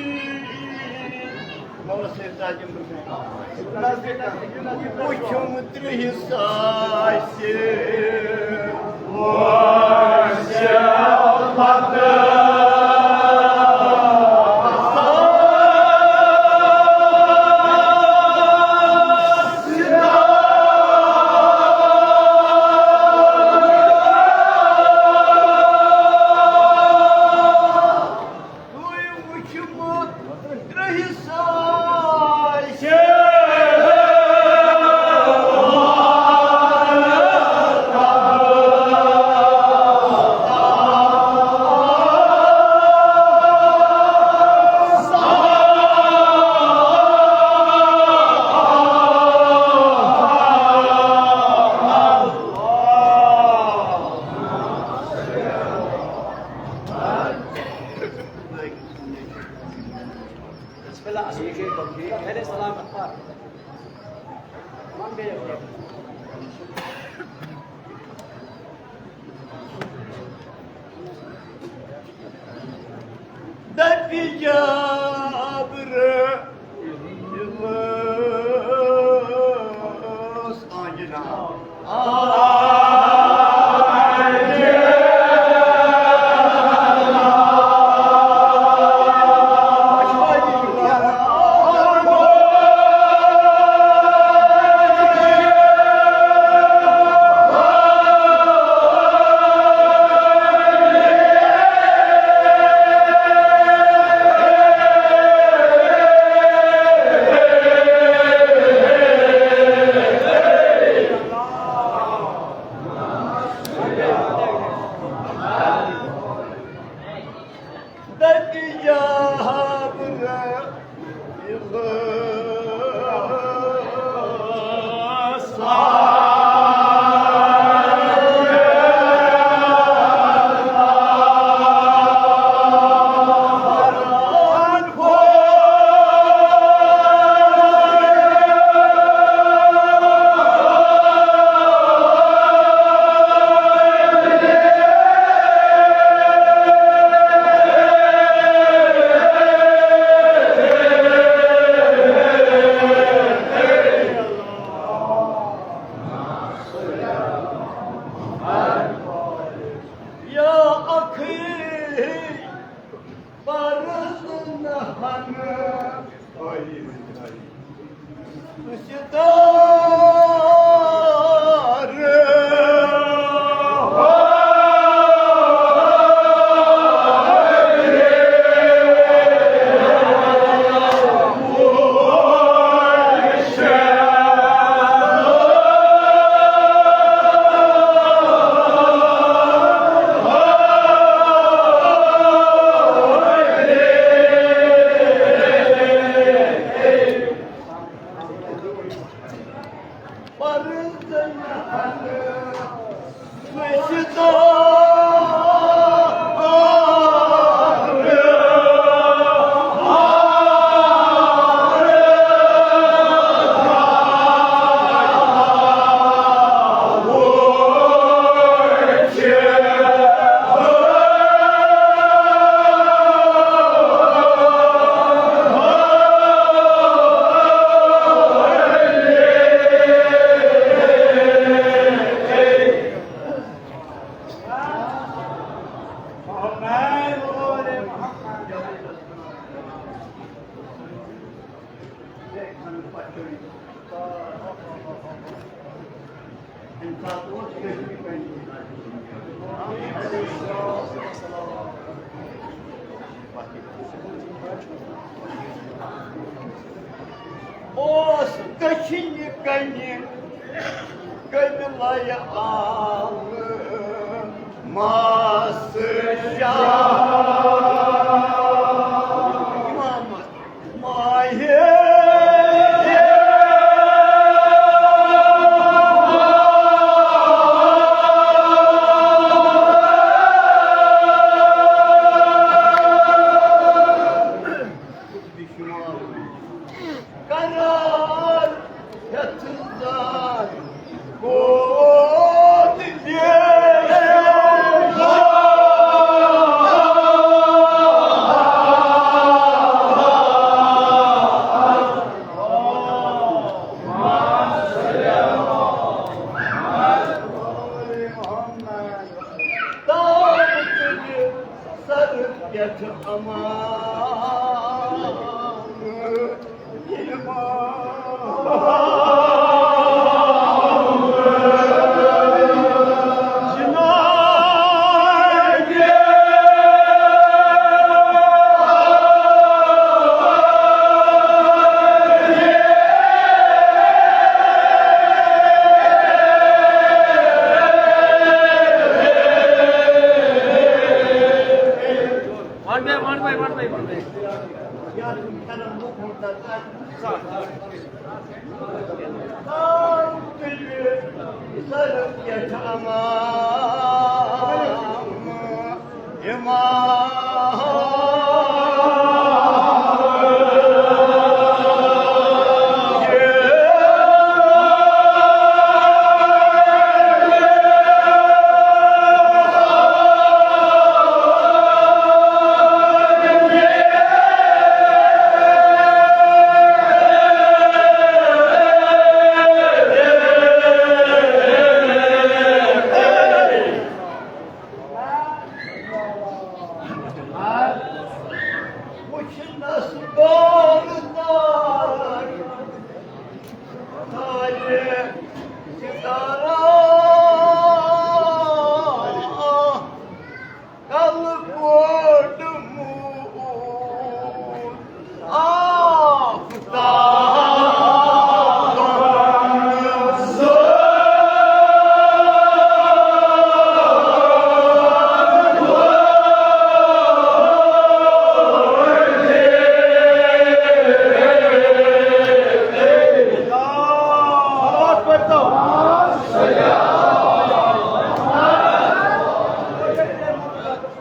وُچھُم ترٛہہِ ساسہِ وۄنۍ پتہٕ۔ میرے سلامت پر۔ دپہِ جابر یِمس آنجنا۔ یا اخی، پرز نہ ہن ستار۔ اوس دٔچھِنہِ کنہِ قبلہ عالم ماس شاہ محمد۔ قرار ہیٚتھ زار گوٚو سر پٮ۪ٹھ امان۔ One by one by one by one by. کوٚڑمُت آفتاب۔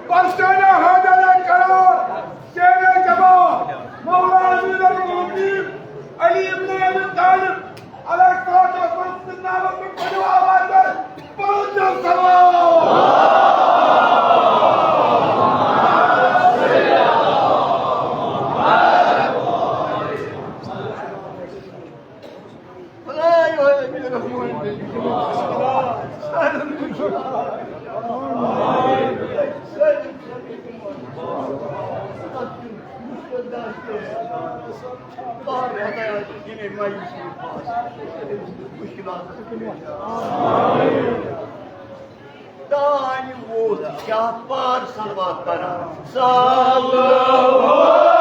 پرسینہ حیدر قرار، شیر جماعت، مولانا امیر المومنین علی ابن ابی طالب علیہ الصلوۃ والسلام نامہ پر پڑھو آواز پر، پڑھو جو سلام۔ دانہِ ووت شاہ پار صلوات پران۔ صلوات۔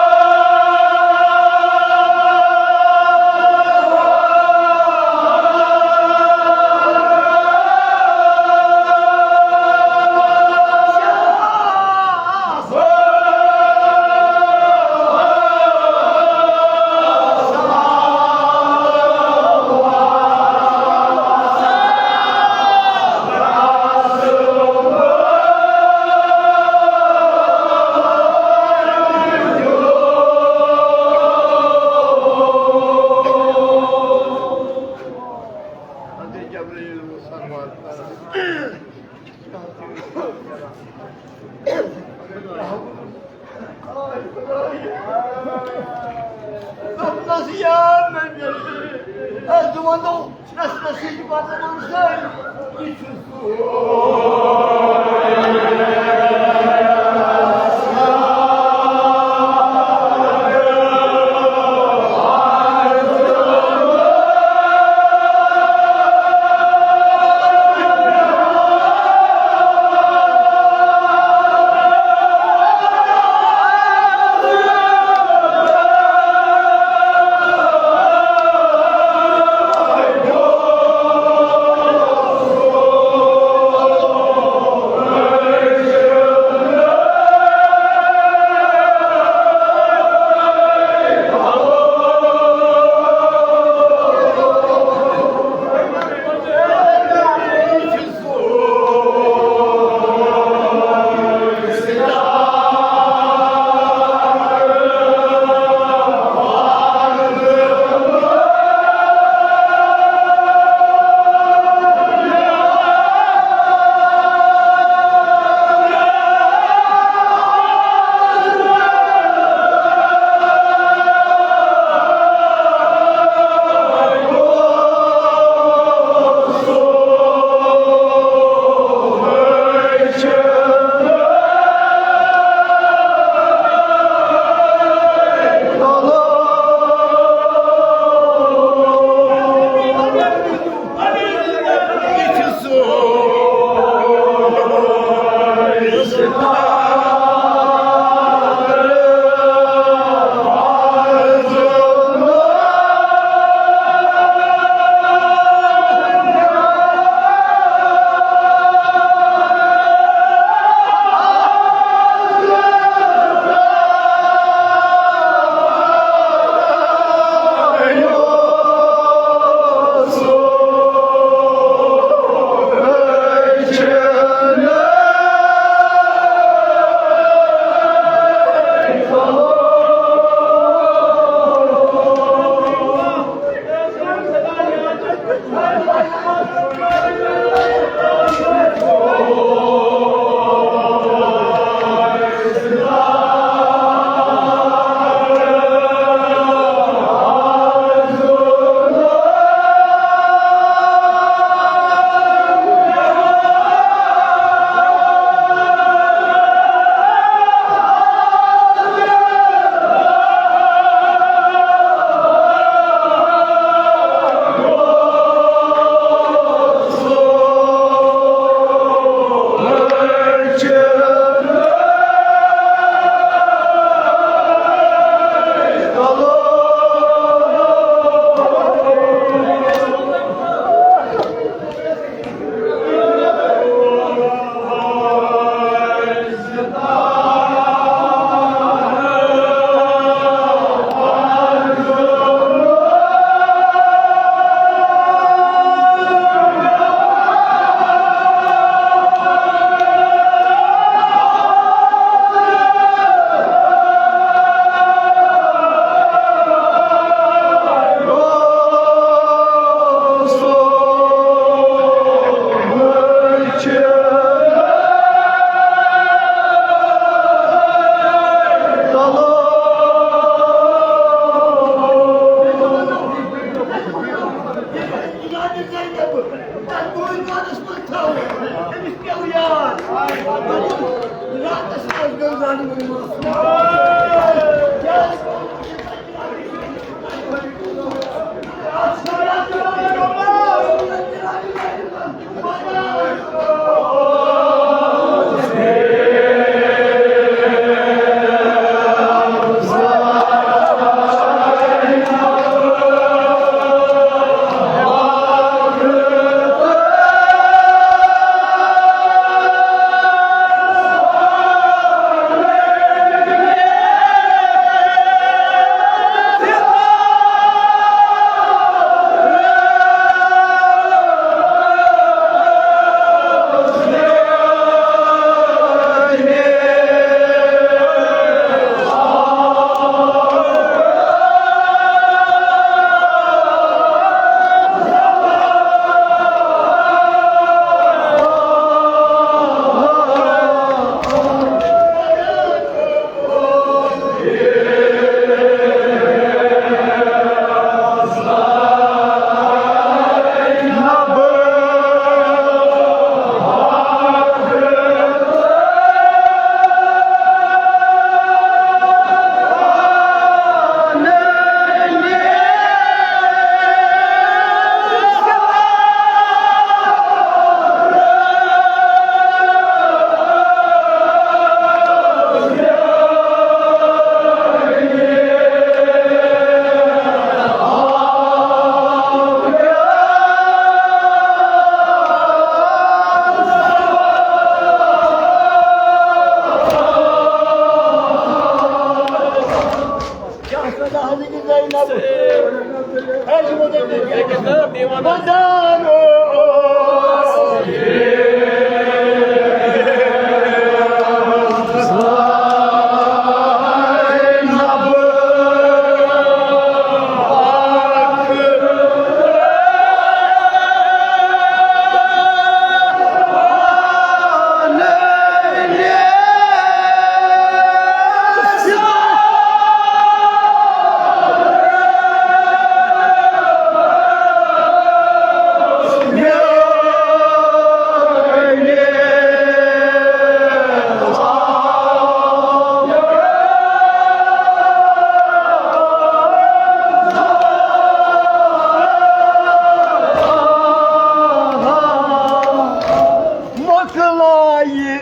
مۄکلایہِ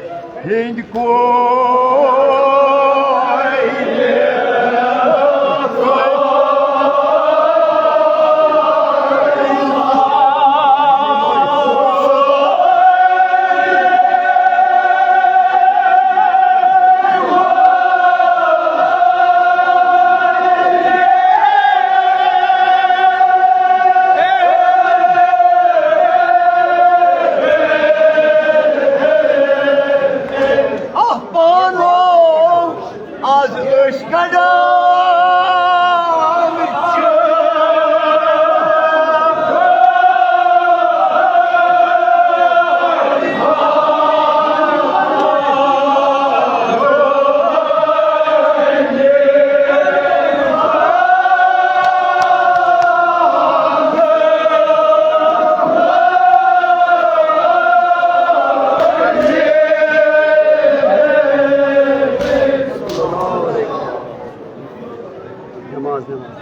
ہیٚنٛدۍ کورِ۔ اَتھ پانو از أسۍ کڑان چھِ۔ نماز، نماز۔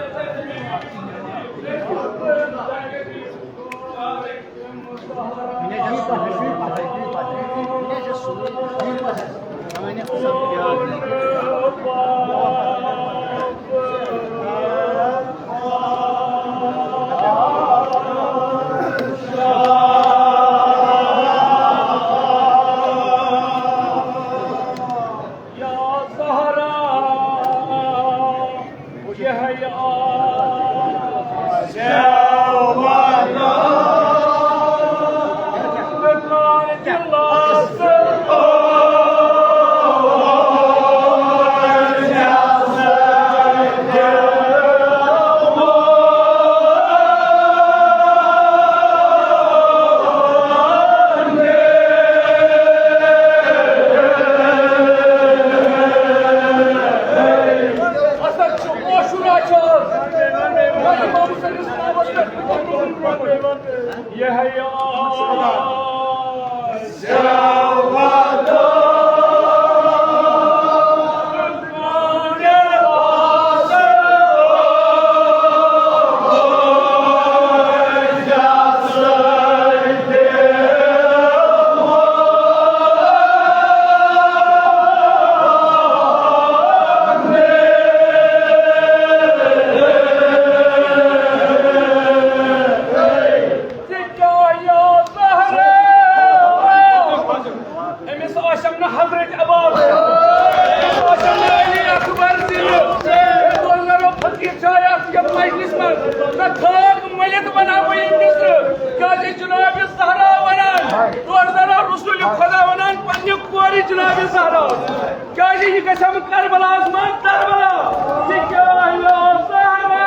یا زہرا، یہ ہے گژھم کربلاہس منٛز کربلا۔ یہِ کیٛاہ یہِ اوس صحرا۔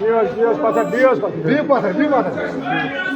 بیٚیہِ حظ، بیٚیہِ حظ پَتھر، بیٚیہِ حظ پَتھر۔ بیٚیہِ پَتھر، بیٚیہِ پَتھر۔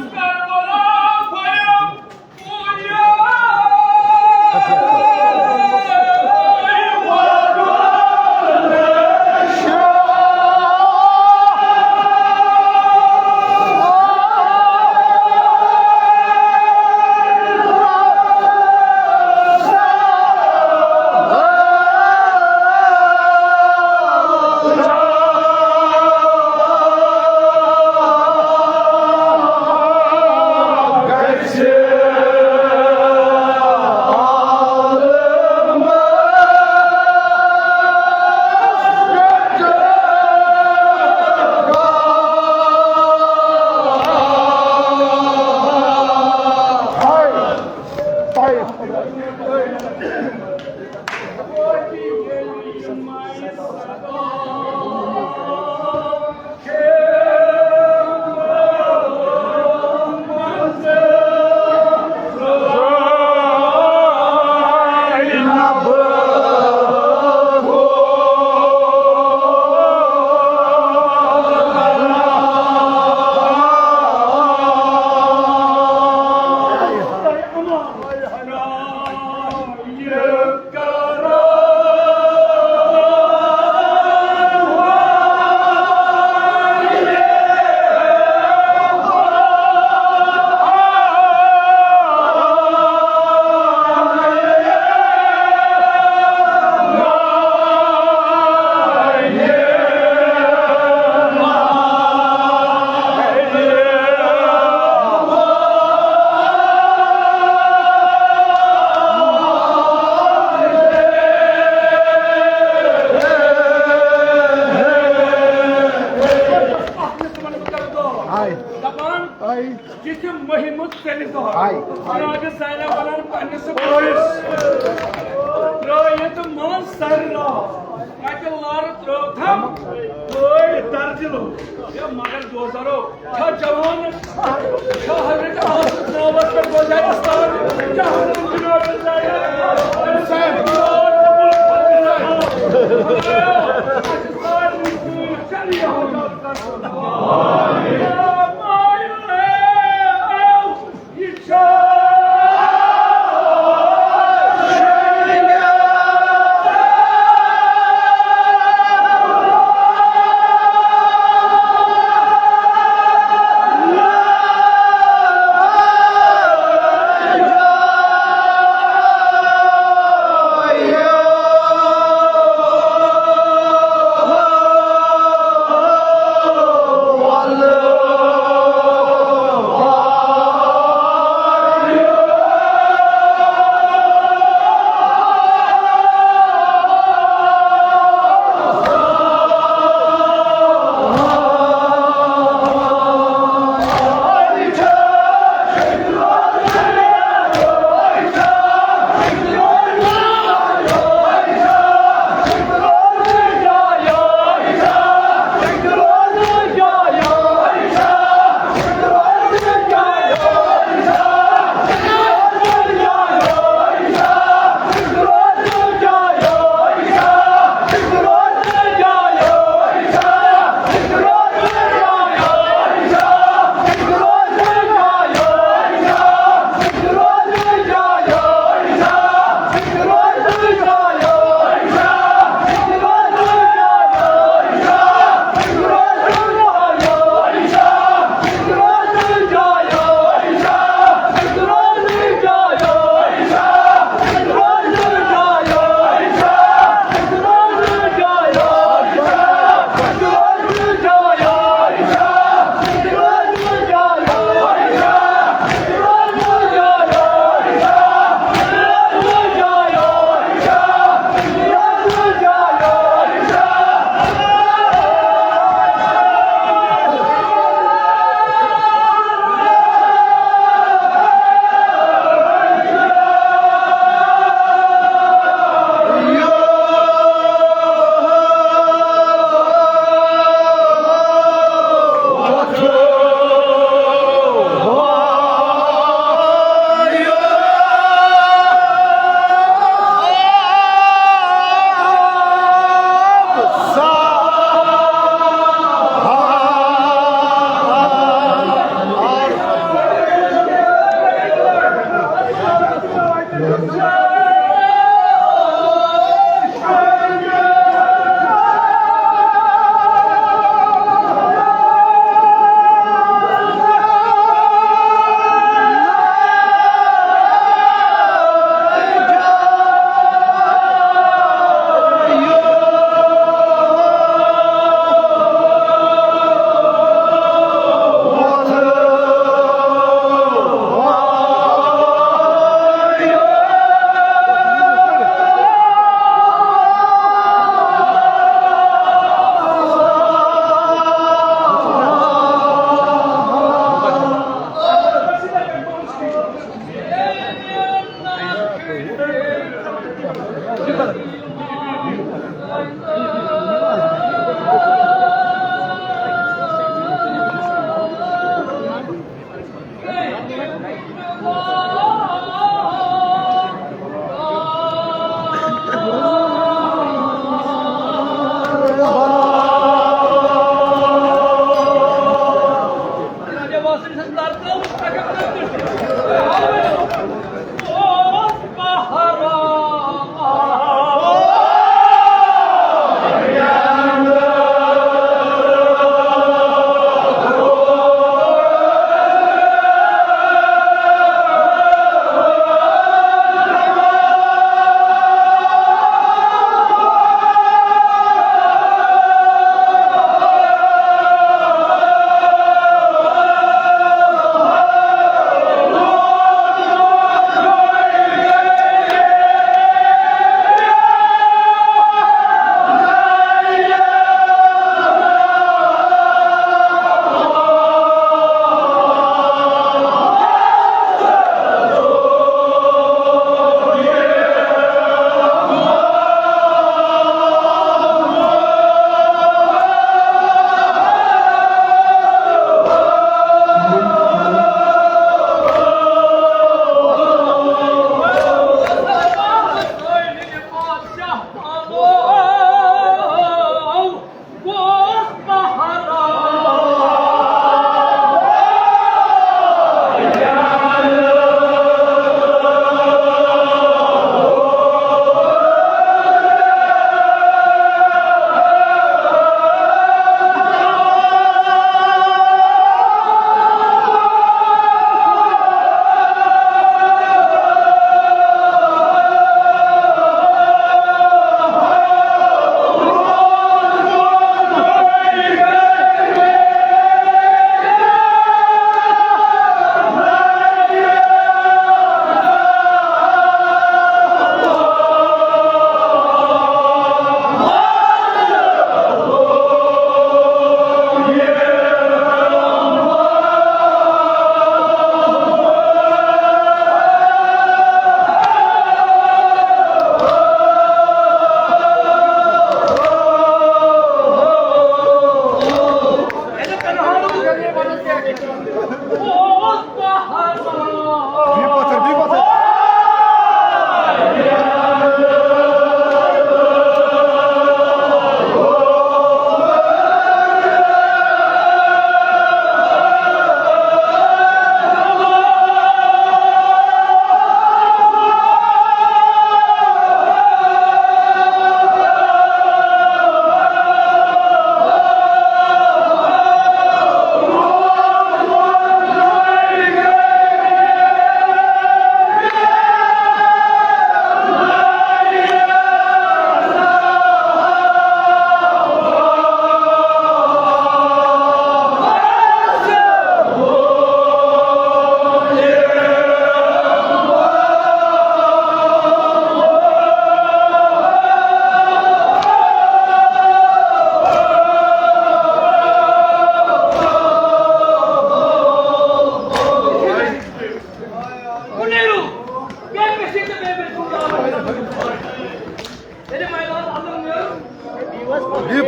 یہِ تہِ مُہِمُک ژٔلِتھ دۄہ۔ ہاے۔ جناب زینب وَنان پننِس بٲیِس، ترٛٲیِتھ منٛز سَرِ راو، اَتہِ لارٕ ترٛٲو تھم، بٲے دَردِلو۔ ہے مگر دوزرو، چھا جوان، چھا حضرت احمد ناوَس پٮ۪ٹھ گُزارِ اَستان، کیٛاہ وَنان جناب زینب؟ حسین۔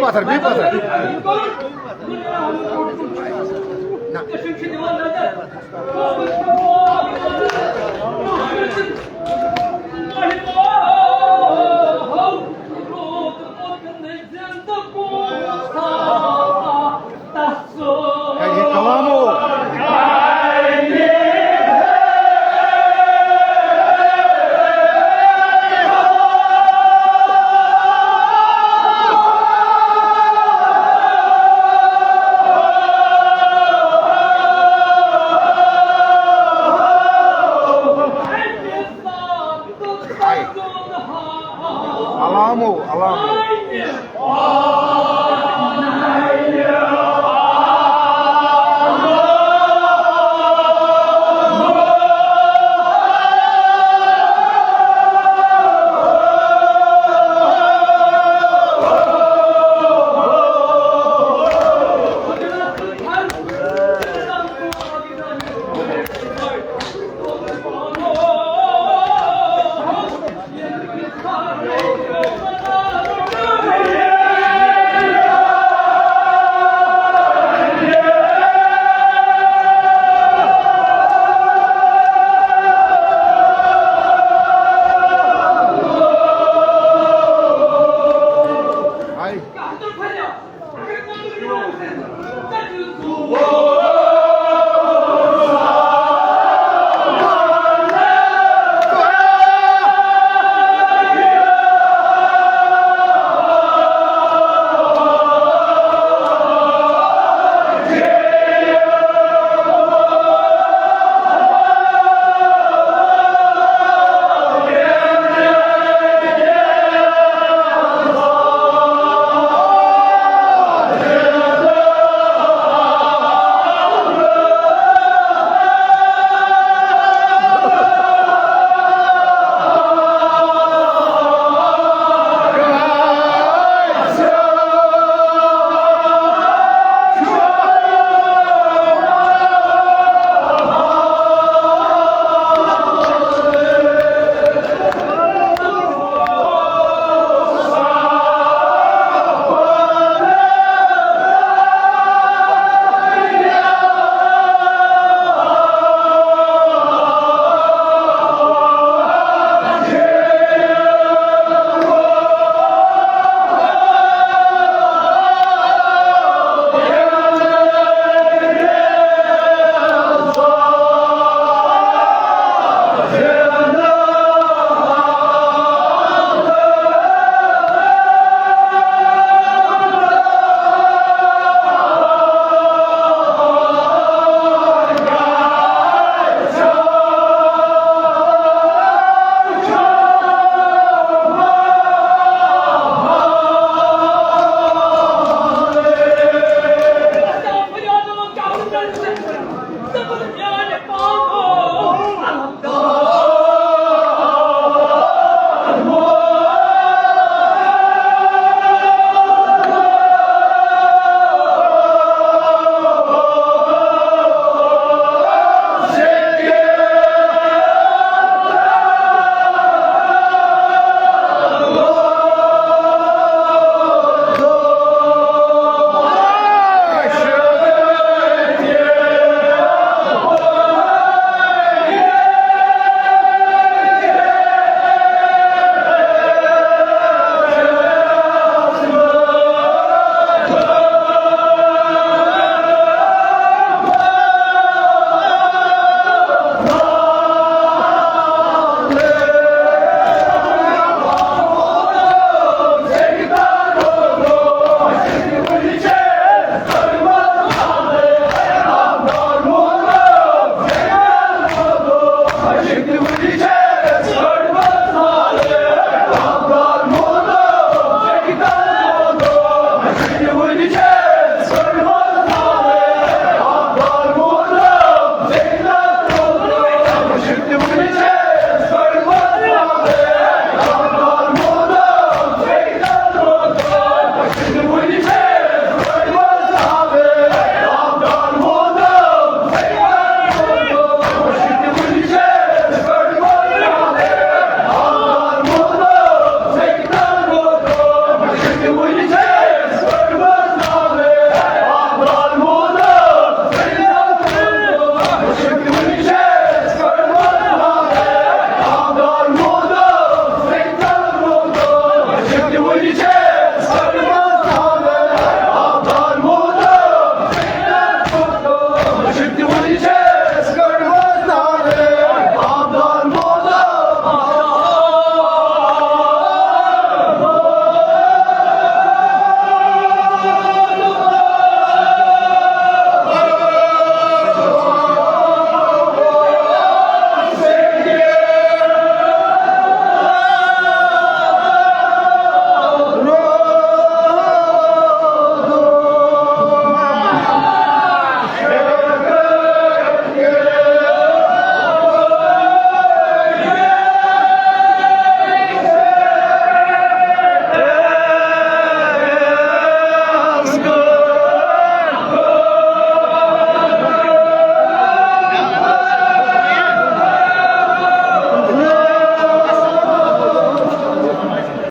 پتھر، بیٚیہِ پتھر۔ ہے، یہِ کلامو۔ علامو، علامو۔